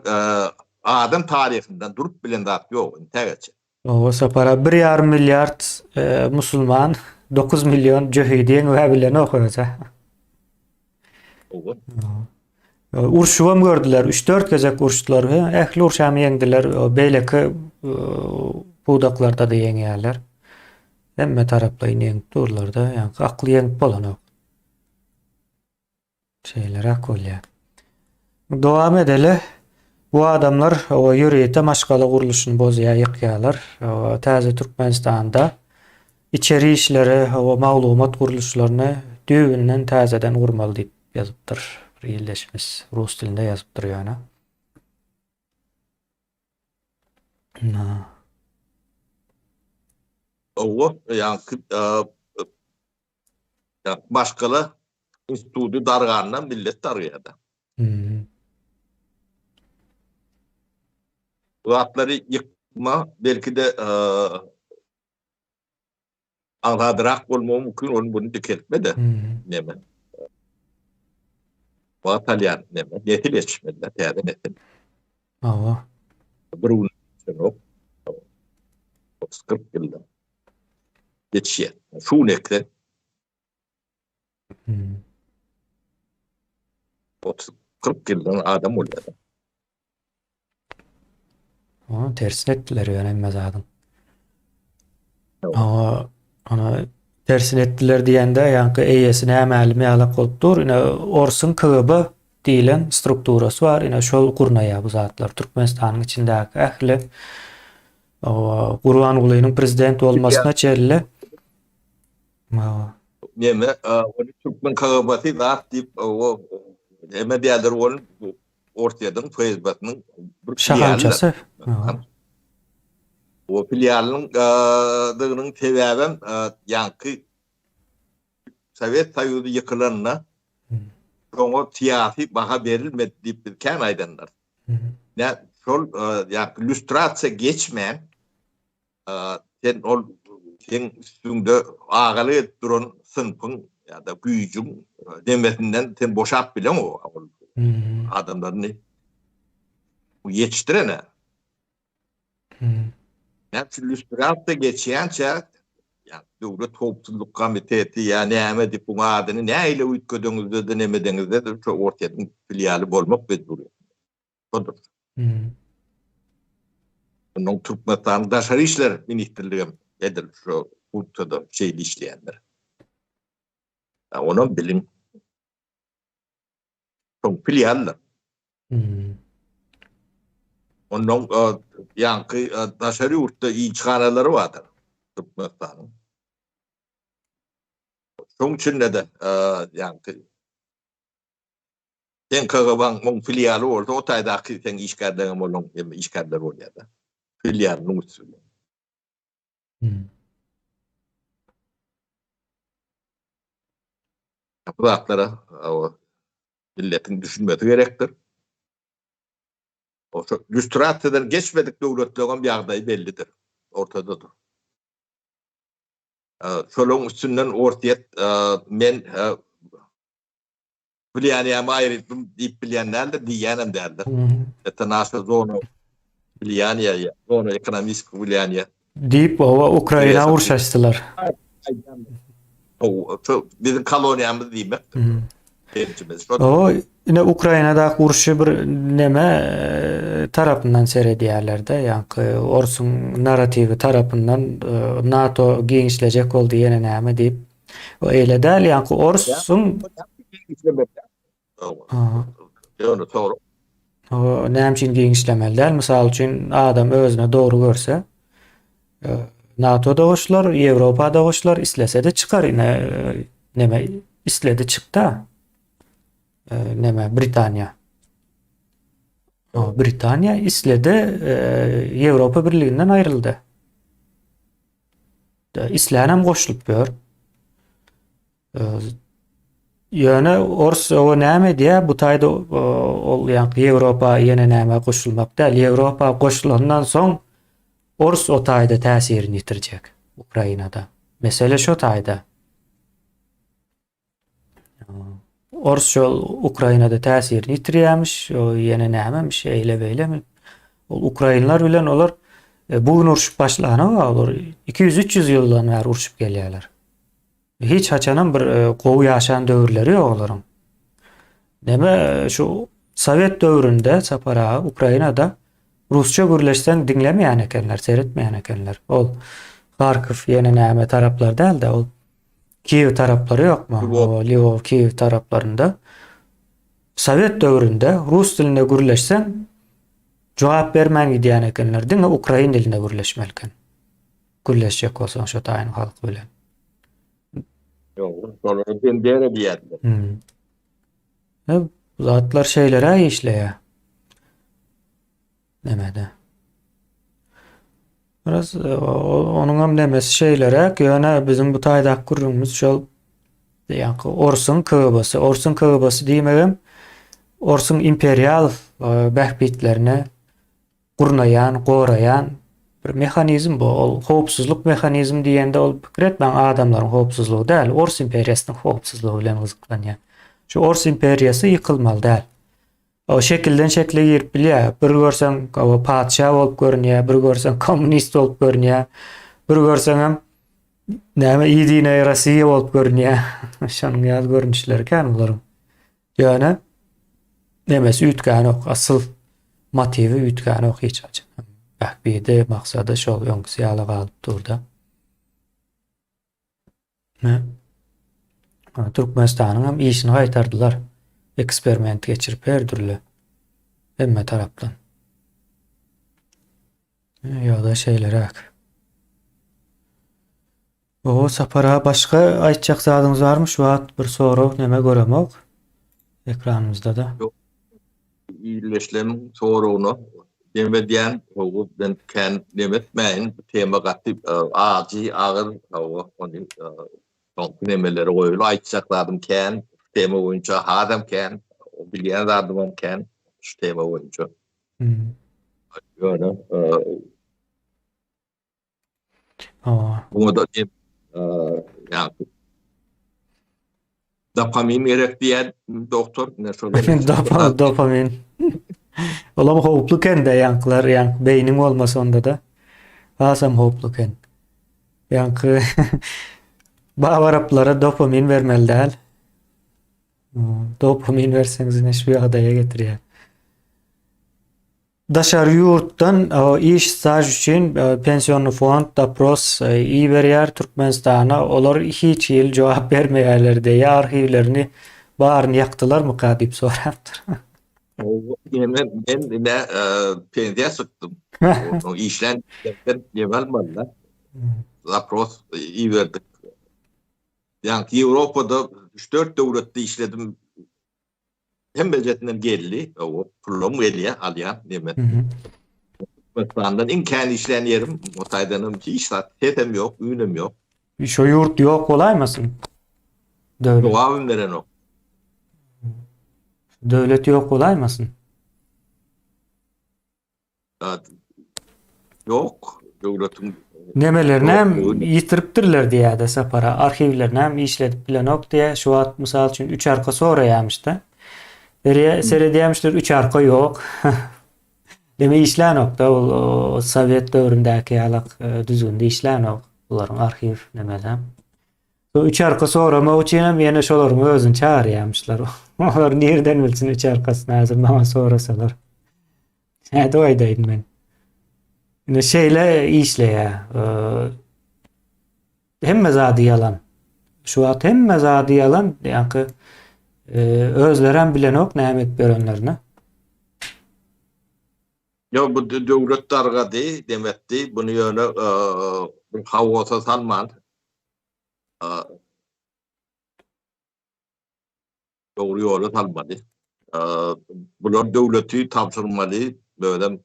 adam taryhyndan durup bilen zat ýok intägeçe. Oba Sapar bir ýarym milliard musulman 9 million jöhidi ýeňip bilenok özä. Oba. Urşubam gördüler. 3-4 gezek uruşdylar. Ähli urşam ýeňdiler. Beýleki pudaklarda-da ýeňýärler. Hemme taraplaýyn ýeňip durlar-da. Ýa akly ýeňip bolanok. Şeýleräk bolýar. Dowam edeli. Bu adamlar o ýörite maşgala gurluşyny bozýar, ýykýarlar. Täze Türkmenistanda içeri işleri, o maglumat gurluşlaryny düýbünden täzeden gurmaly diýip ýazypdyr bir ildeşimiz. Rus dilinde ýazypdyr ýöne. Na. Owa, ýaňky maşgala instituty darganda millet dargaýar-da. Hmm. Bu zatlary ýykma belki-de aňsadrak bolmagy mümkin, ony bunu dikeltme-de. Neme? Wagt alýan neme? Nesil ýetişmeli-de, täze nesil. Hawa. Bir gün ýetişenok. 30-40 ýylda ýetişýär. Şu gün ekse 30-40 ýyldan adam bolýar. Ony tersine etdiler ýöne hemme zadyň. Awa, ana tersine etdiler diýende ýaňky eýesi nämälim ýalak bolup dur. Ine orsuň KGB diýlen strukturasy bar. Ine şol gurnaýar bu zatlar. Türkmenistanyň içindäki ähli awa, Gurbangulynyň prezident bolmasyna çenli Awa. Neme, ony türkmen KGB-si zat diýip, o neme diýerler ony Orsýetiň FSB-siniň bir şahamçasy. O filialynyň dygynyň sebäbem ýaňky Sowet Soýuzy ýykylanda şoňa syýasy baha berilmedi diýip biz kän aýdanlar. Nä şol ýaňky lýustrasiýa geçmän sen ol seň üstüňde agalyk edip duran synpyň ýa-da güýjüň demesinden sen boşap bileňok ol adamlaryny ýetişdirene. Näme üçin lýustrasiýa geçýänçä ýa döwlet howpsuzlyk komiteti ýa näme diýip buň adyny nähili üýtgedeňizde-de nemedeňizde-de şo Orsýetiň filialy bolmak mejburyýetinde. Şodur. Mundan Türkmenistanyň Daşary işler ministrligem edil şu funksiýada şeýle işleýändir. Onam biliň. Şoň filialdyr. Ondan ýaňky daşary ýurtda ilçihanalary bardyr Türkmenistanyň. Şoň içinde-de ýaňky Seň KGB-ň muň filialy bolsa, o taýdaky seň işgärleriňem olaň hem işgärleri bolýar-da. Filialynyň üsti bilen. Hmm. Bu zatlara o milletiň düşünmesi gerekdir. O şu lýustrasiýadan geçmedik döwletleriň hem ýagdaýy bellidir. Ortadadyr. Şolaryň üstünden Orsýet men Wlýaniýamy aýrypdym diýip bilýän däldir, diýýänem däldir. Это naša zona wlýaniýa, zona ekonomiskiý wlýaniýa. Diýip, oba Ukraina uruş açdylar. Biziň koloniýamyz diýmekdir. Terjimesi şol. O, ine Ukrainadaky urşy bir neme tarapyndan seredýärler-de, ýaňky orsuň narratiwi tarapyndan NATO giňişlejek boldy ýene näme diýip. O eýle däl, ýaňky orsuň Ýöne soň O näme üçin giňişlemeli däl? Mysal üçin adam özüne dogry görse, e, NATO-da goşular, Ýewropa-da goşular, islese-de çykar ine e, neme isledi çykda. E, neme Britaniýa. O, Britaniýa isledi Ýewropa Birliginden aýryldy. Islänem goşulyp ýör. Ýöne ors o näme edýär? Bu taýda ol ýaňky Ýewropa ýene näme goşulmak däl. Ýewropa goşulandan soň ors o taýda täsirini ýitirjek Ukrainada. Mesele şo taýda. Ors şol Ukrainada täsirini ýitirýärmiş, o ýene nämemiş, eýle beýlemi. Ol ukrainler bilen olar e, bu gün urşup başlanok, olar 200-300 ýyldan bäri urşup gelýärler. Hiç haçanam bir e, gowy ýaşan döwürleri ýok olaryň. Neme e, şu Sowet döwründe Sapar aga Ukrainada rusça gürleşseň diňlemeýän ekenler, seretmeýän ekenler. Ol Harkow ýene näme taraplar däl-de, ol Kiýew taraplary ýokmy? Lwow. Lwow, Kiýew taraplarynda. Sowet döwründe rus dilinde gürleşseň jogap bermän gidýän ekenler. Diňe ukrain dilinde gürleşmeli eken. Gürleşjek bolsaň şo taýyň halky bilen. Ýok, şolara bendera diýýärler. Hmm. E, bu zatlar şeýleräk işleýär. Nemede. Biraz e, onuň hem nemesi şeýleräk, ýöne biziň bu taýdaky gürrüňimiz şol ýaňky orsuň KGB-sy. Orsuň KGB-sy diýmegem orsuň imperial e, bähbitlerini gurnaýan, goraýan bir mehanizm bu. Ol howpsuzlyk mehanizmi diýende ol pikir etmäň adamlaryň howpsuzlygy däl, ors imperiýasynyň howpsuzlygy bilen gyzyklanýar. Şu ors imperiýasy ýykylmaly däl. O şekilden şekile girip bilýär. Bir görseň o patyşa bolup görünýär, bir görseň kommunist bolup görünýär. Bir görseňem näme Ýedinaýa Rossiýa bolup görünýär. Şonuň ýaly görnüşleri kän bularyň. Ýöne nemesi üýtgänok, asyl motiwi üýtgänok hiç haçan. Bähbidi, maksady şol öňküsi ýaly galyp dur-da. Türkmenistanyň hem işini gaýtardylar. Eksperiment geçirip her dürli. Hemme tarapdan. Ýa-da şeýleräk. O Sapar aga başga aýtjak zadyňyz barmy? Şu wagt bir sorag neme göremok. Ekranymyzda-da. Ýok. Ildeşleriň soragyna dem edýän, hawa, ben kän dem etmäýin, bu tema gaty ajy, agyr, hawa, ony soňky nemelere goýaly, aýtjak zadym kän, şu tema boýunça hasam kän, bilýän zadymam kän şu tema boýunça. Ýöne Hawa. Muňa da ýa dopamin gerek diýen doktor ne şol. Dopamin, dopamin. Olam howply kende ýaňkylar, ýaňky beýniň bolmasa onda-da. Hasam howply ken. Ýaňky babaraplara dopamin bermeli däl. Dopamin berseňiz ine şu ýagdaýa getirýär. Daşary ýurtdan iş staž üçin pensionny fond dopros iberýär Türkmenistana olar hiç hili jogap bermeýärler diýýär arhiwlerini baryny ýakdylarmyka diýip sorapdyr. Men men ine pensiýa çykdym. Onuň işlän ýerden neme almaly-da. Zapros iberdik. Ýaňky Ýewropada üç-dört döwletde işledim. Hemmejesinden geldi. O pullam gelýär, alýan neme. Türkmenistandan iň kän işlän ýerim, o taýdan hem hiç zat, sesem ýok, üýnem ýok. Şo ýurt ýok bolaýmasyn? Döwlet. Jogabym berenok. Döwlet ýok bolaýmasyn? Ýok, döwletiň Nemelerini hem ýitiripdirler diýýär-de Sapara. Arhiwlerini hem işledip bilenok diýýär. Şu wagt mysal üçin üç arka soraýarmyş-da. Seredýärmişler üç arka ýok. Deme işlänok-da ol sowet döwründäki ýalak e, düzgünde işlänok bularyň arhiw nemesi. Bu üç arka soramak üçin hem ýene şolaryň özüni çagyrýarmyşlar. Olar nirden bilsin üç arkasyny häzir maňa sorasalar. Nädip aýdaýyn men? Ine şeýle işleýär. Hemme zady ýalan. Şu wagt hemme zady ýalan. Ýaňky özleri hem bilenok näme edip ýörenlerini. Ýok, bu döwlet dargady demetdi. Buny ýöne bir haosa salman. Dogry ýola salmaly. Bular döwleti tabşyrmaly, özem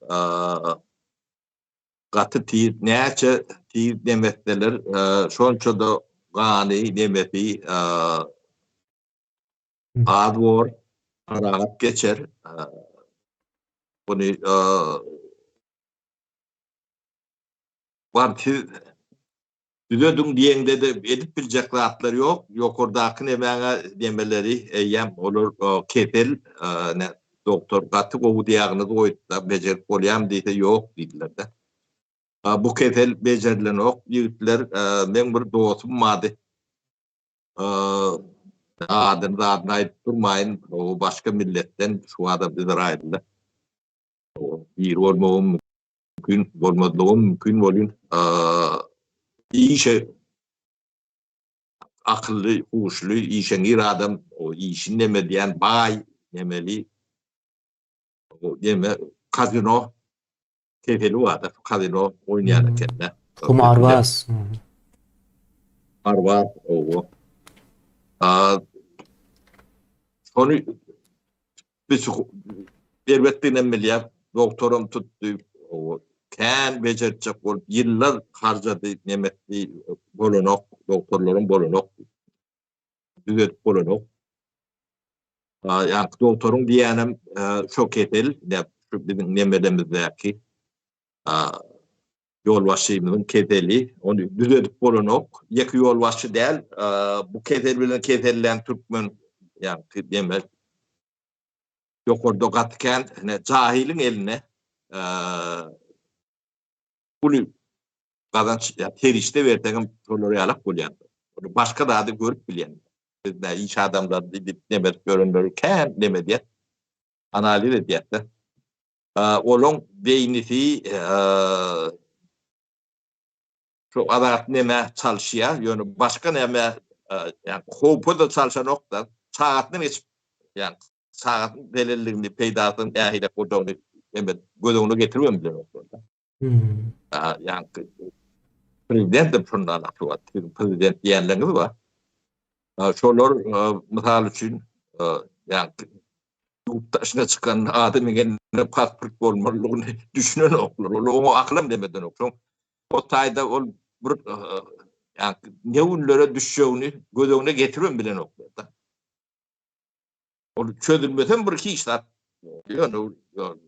gaty tiz, näçe tiz nemetseler, şonça-da gany, nemesi az bor, rahat geçer. Buny bar siz Düzediň diýeňde-de edip biljek zatlar ýok. Ýokardaky nemäňe nemeleri eýýäm olar kesel ne doktor gaty gowy diagnoz goýupda bejerip bolýamy diýse ýok diýdiler-de. Bu kesel bejerilenok ýigitler meň bir dostum bardy. Adyny zadyny aýdyp durmaýyn o başga milletden şu adam Izraýylda. Biri bolmagam mümkin bolmazlygam mümkin bolýan işe akylly, huşly, işeňňir adam, o işini neme edýän, baý nemeli, o neme kazino keseli barda, kazino oýnaýan ekende. Kumarbaz. Kumarbaz, owo. Şony erbetdiginem bilýär, doktoram tutdy, owo. Kän bejertjek bolup ýyllar harjady, nemetdi, bolanok, dogtorlaryň bolanok. Düzetip bolanok. Ýaňky dogtoryň diýýänem şo kesel, şu biziň nemelemizdäki ýolbaşçymyzyň keseli, ony düzedip bolanok. Ýeke ýolbaşçy däl, bu kesel bilen kesellän türkmen ýaňky neme ýokarda gaty kän jahylyň eline uly gazanç ýa serişde berseňem şolar ýalak bolýan. Başga zady görüp bilýän. Biz nä iş adamlary diýip neme edip ýörenleri kän neme edýär. Analiz edýär-de. Olaň beýnisi şu azat neme çalyşýar, ýöne başga näme ýa howpa-da çalşanok-da, sagatdan geçip ýa sagatyň zelelligini, peýdasyny nähili boljagyny neme göz öňüne getiribem bilenoklar-da. Ýa prezident hem şondan akly Siziň prezident diýenleriňiz bar. Şolar mysal üçin ýa ýurt daşyna çykan adamyň elinde pasport bolmalydygyny düşünenoklar. Ol oňa akylam demedenok. Şoň o taýda ol bir ýa ne günlere düşjegini göz öňüne getiribem bilenoklar-da. Ol çözülmesem bir hiç zat ýöne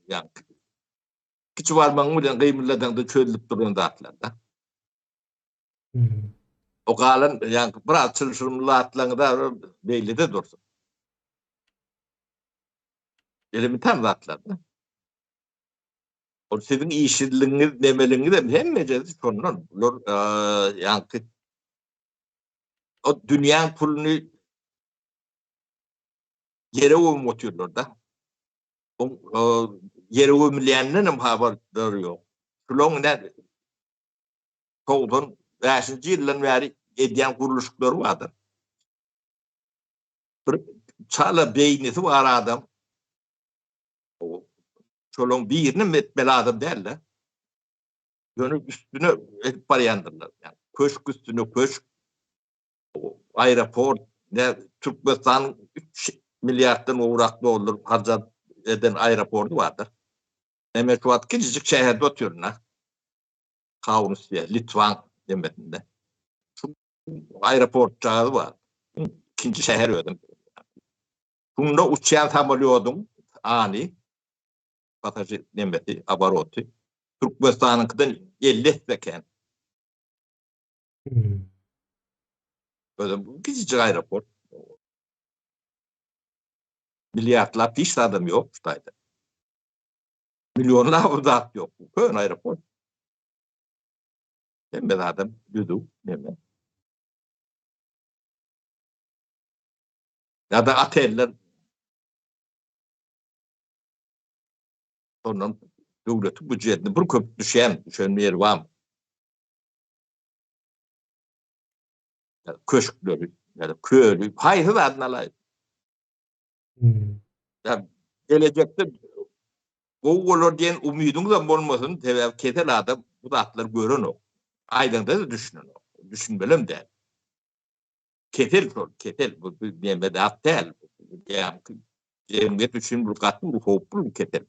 ýa kiçi barmagyň bilen gymyldadaňda çözülip duran zatlar-da. O galan ýa biraz çylşyrymly zatlaryň da beýle-de dursun. Elementar zatlar-da. Ol siziň işsizligiňiz, nemeligiňiz hem hemmejesi şondan. Bular ýaňky o dünýäň puluny ýere gömüp otyrlar-da. O ýere gömülýänden hem habarlary ýok. Şulaň ine 95-nji ýyldan bäri edýän gurluşyklary bardyr. Bir çala beýnisi bar adam şolaň birinem etmeli adam däl-de. Ýöne üstüne edip barýandyrlar. Ýani köşk üstüne köşk, aeroport, ne Türkmenistanyň 3 milliarddan gowrak dollar harjap eden aeroporty bardyr. Men şu wagt kiçijik şäherde otyryn-a. Kaunas diýýär, Litwan demesinde. Şu aeroportjagazy bar. Ikinji şäher özem. Şunda uçýan samolýodyň any pasažir nemesi, oboroty Türkmenistanyňkydan 50 esse kän. Hmm. Özem kiçijik aeroport. Milliardlap hiç zadam ýok şu taýda. Millionlap zat ýok. Köne aeroport. Hemme zadam düzüw, neme. Ýa-da oteller Ondan döwletiň býujetine bir köp düşýän, düşen ýeri barmy? Köşkleri, ýa-da köli, haýsy zadyny alaý. Hmm. Ýa gelejekde gowy bolar diýen umydyňyzam bolmasyn, sebäbi kesel adam bu zatlary görenok. Aýdaňda-da düşünenok. Düşünmelem däl. Kesel şol, kesel. Bu neme zat däl. Jemgyýet üçin bu gaty uly howply bir kesel.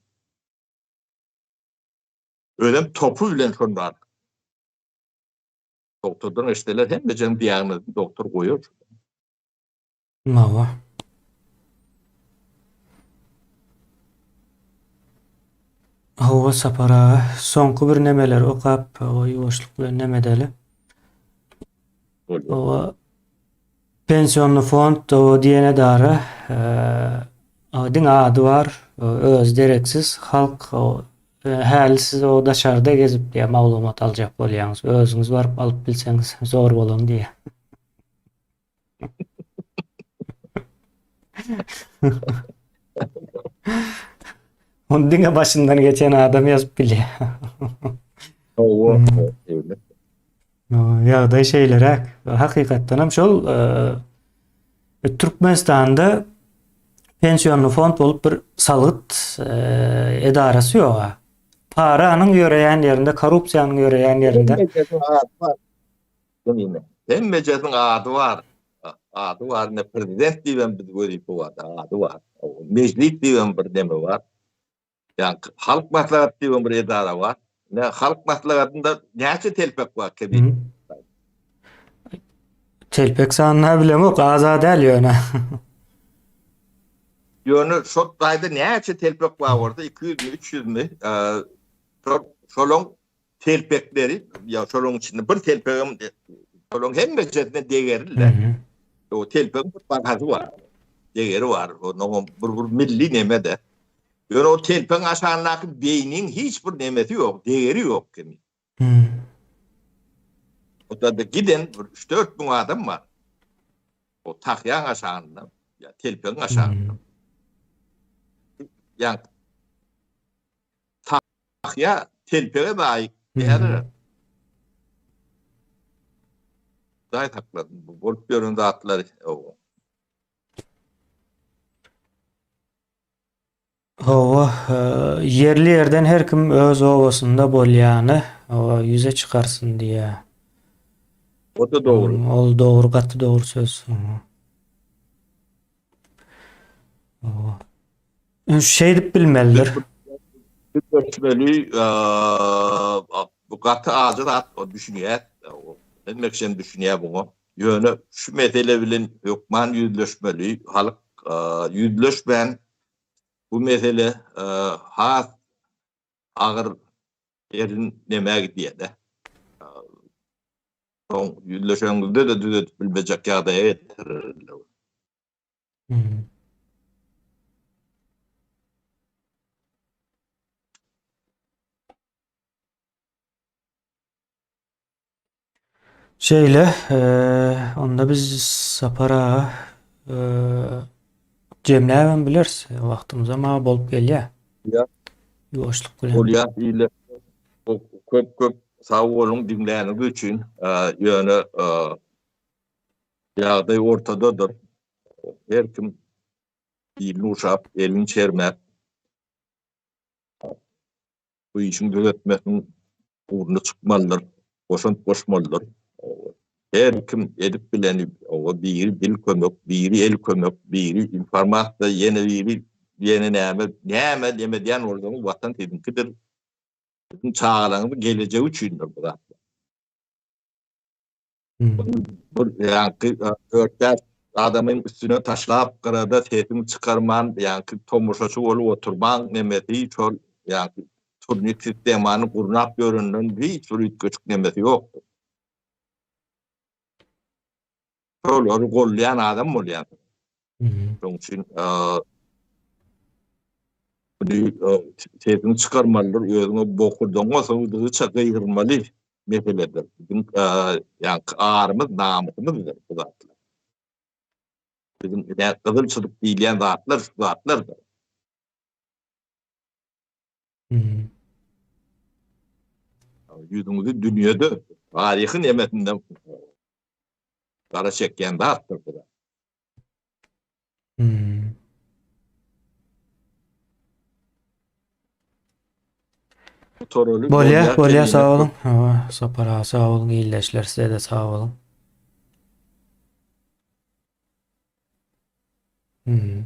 Özem topy bilen şol bar. Doktordan eşitseler hemmejeň diagnozyny doktor goýar. Hawa. Hawa Sapar aga, soňky bir nemeleri okap, hawa ýuwaşlyk bilen neme edeli. Hawa pensionny fond o diýen edara diňe ady bar, özi dereksiz, halk häli siz o daşarda gezip diýä maglumat aljak bolýaňyz, özüňiz baryp alyp bilseňiz zor bolan diýä. Onu diňe başyndan geçen adam ýazyp bilýär. Hawa, hmm. Ýagdaý şeýleräk. Hakykatdan hem şol e, Türkmenistanda pensionly fond bolup bir salgyt e, edarasy ýok. Paranyň ýöreýän ýerinde, korrupsiýanyň ýöreýän ýerinde. Hemmejesiniň ady bar. Ady bar. Ine prezident diýibem biz wezipe bar, ady bar. Mejlis diýibem bir neme bar. Ýa halk maslahaty diýibem bir edara bar. Ne halk maslahatynda näçe telpek bar kebir? Telpek sanyny bilemok, aza däl ýöne. Ýöne şol taýda näçe telpek bar bolsa 200 mi 300 mi şol şolaň telpekleri ýa şolaň içinde bir telpegem şolaň hemmesine degerli. O telpegiň bir bahasy bar. Degeri bar. Onuň bir bir milli neme-de. Ýöne o telpegiň aşagyndaky beýniň hiç bir nemesi ýok, degeri ýok kemi. O da giden bir 3-4 müň adam bar. O tahýaň aşagynda, ýa telpegiň aşagynda. Ýa tahýa telpege laýyk däl. Hudaý saklasyn, bu bolup ýören zatlar. Hawa, ýerli ýerden her kim öz obasynda bolýany hawa ýüze çykarsyn diýýär. O-da dogry. Ol dogry, gaty dogry söz. Hawa. Şeýdip bilmelidir. Görüşmeli, bu gaty ajy zat, o düşünýär. Hemme kişi düşünýär buňa. Ýöne şu mesele bilen hökman ýüzleşmeli. Halk ýüzleşmän bu mesele has agyr erin nämä gidýär-de. Soň ýüzleşeňizde-de düzedip bilmejek ýagdaýa getirerler. Şeýle, onda biz Sapar aga jemläbem bileris. Wagtymyzam aga bolup gelýär. Ýa. Ýuwaşlyk bilen. Bolýar ile. Köp köp sag boluň diňläniňiz üçin. Ýöne ýagdaý ortadadyr. Her kim dilini uşap, elini çermäp bu işiň düzetmesiniň ugruna çykmalydyr, goşant goşmalydyr. Her kim edip bileni, oba biri dil kömek, biri el kömek, biri informasiýa, ýene biri ýene näme, näme neme edýän bolsaňyz Watan siziňkidir. Siziň çagalaryňyzyň gelejegi üçindir bu zatlar. Bir ýaňky dört-bäş adamyň üstüne taşlap gyrada sesiňi çykarman ýaňky tomaşaçy bolup oturmaň nemesi şol ýaňky turnik sistemany gurnap ýörenden hiç bir üýtgeşik nemesi ýokdur. Şolary gollaýan adam bolýar. Şonuň üçin sesiňi çykarmalydyr, özüňe bokurdagyňa sygdygyça gygyrmaly meseledir. Biziň ýaňky arymyz, namysymyzdyr bu zatlar. Biziň gyzyl çyzyk diýilýän zatlar şu zatlardyr. Ýüzüňizi dünýede taryhy nemesinde gara çekýän zatdyr bu zat. Gutaryly Bolýar, bolýar, sag boluň. Hawa, Sapar aga sag boluň, ildeşler size-de sag boluň. Hmm.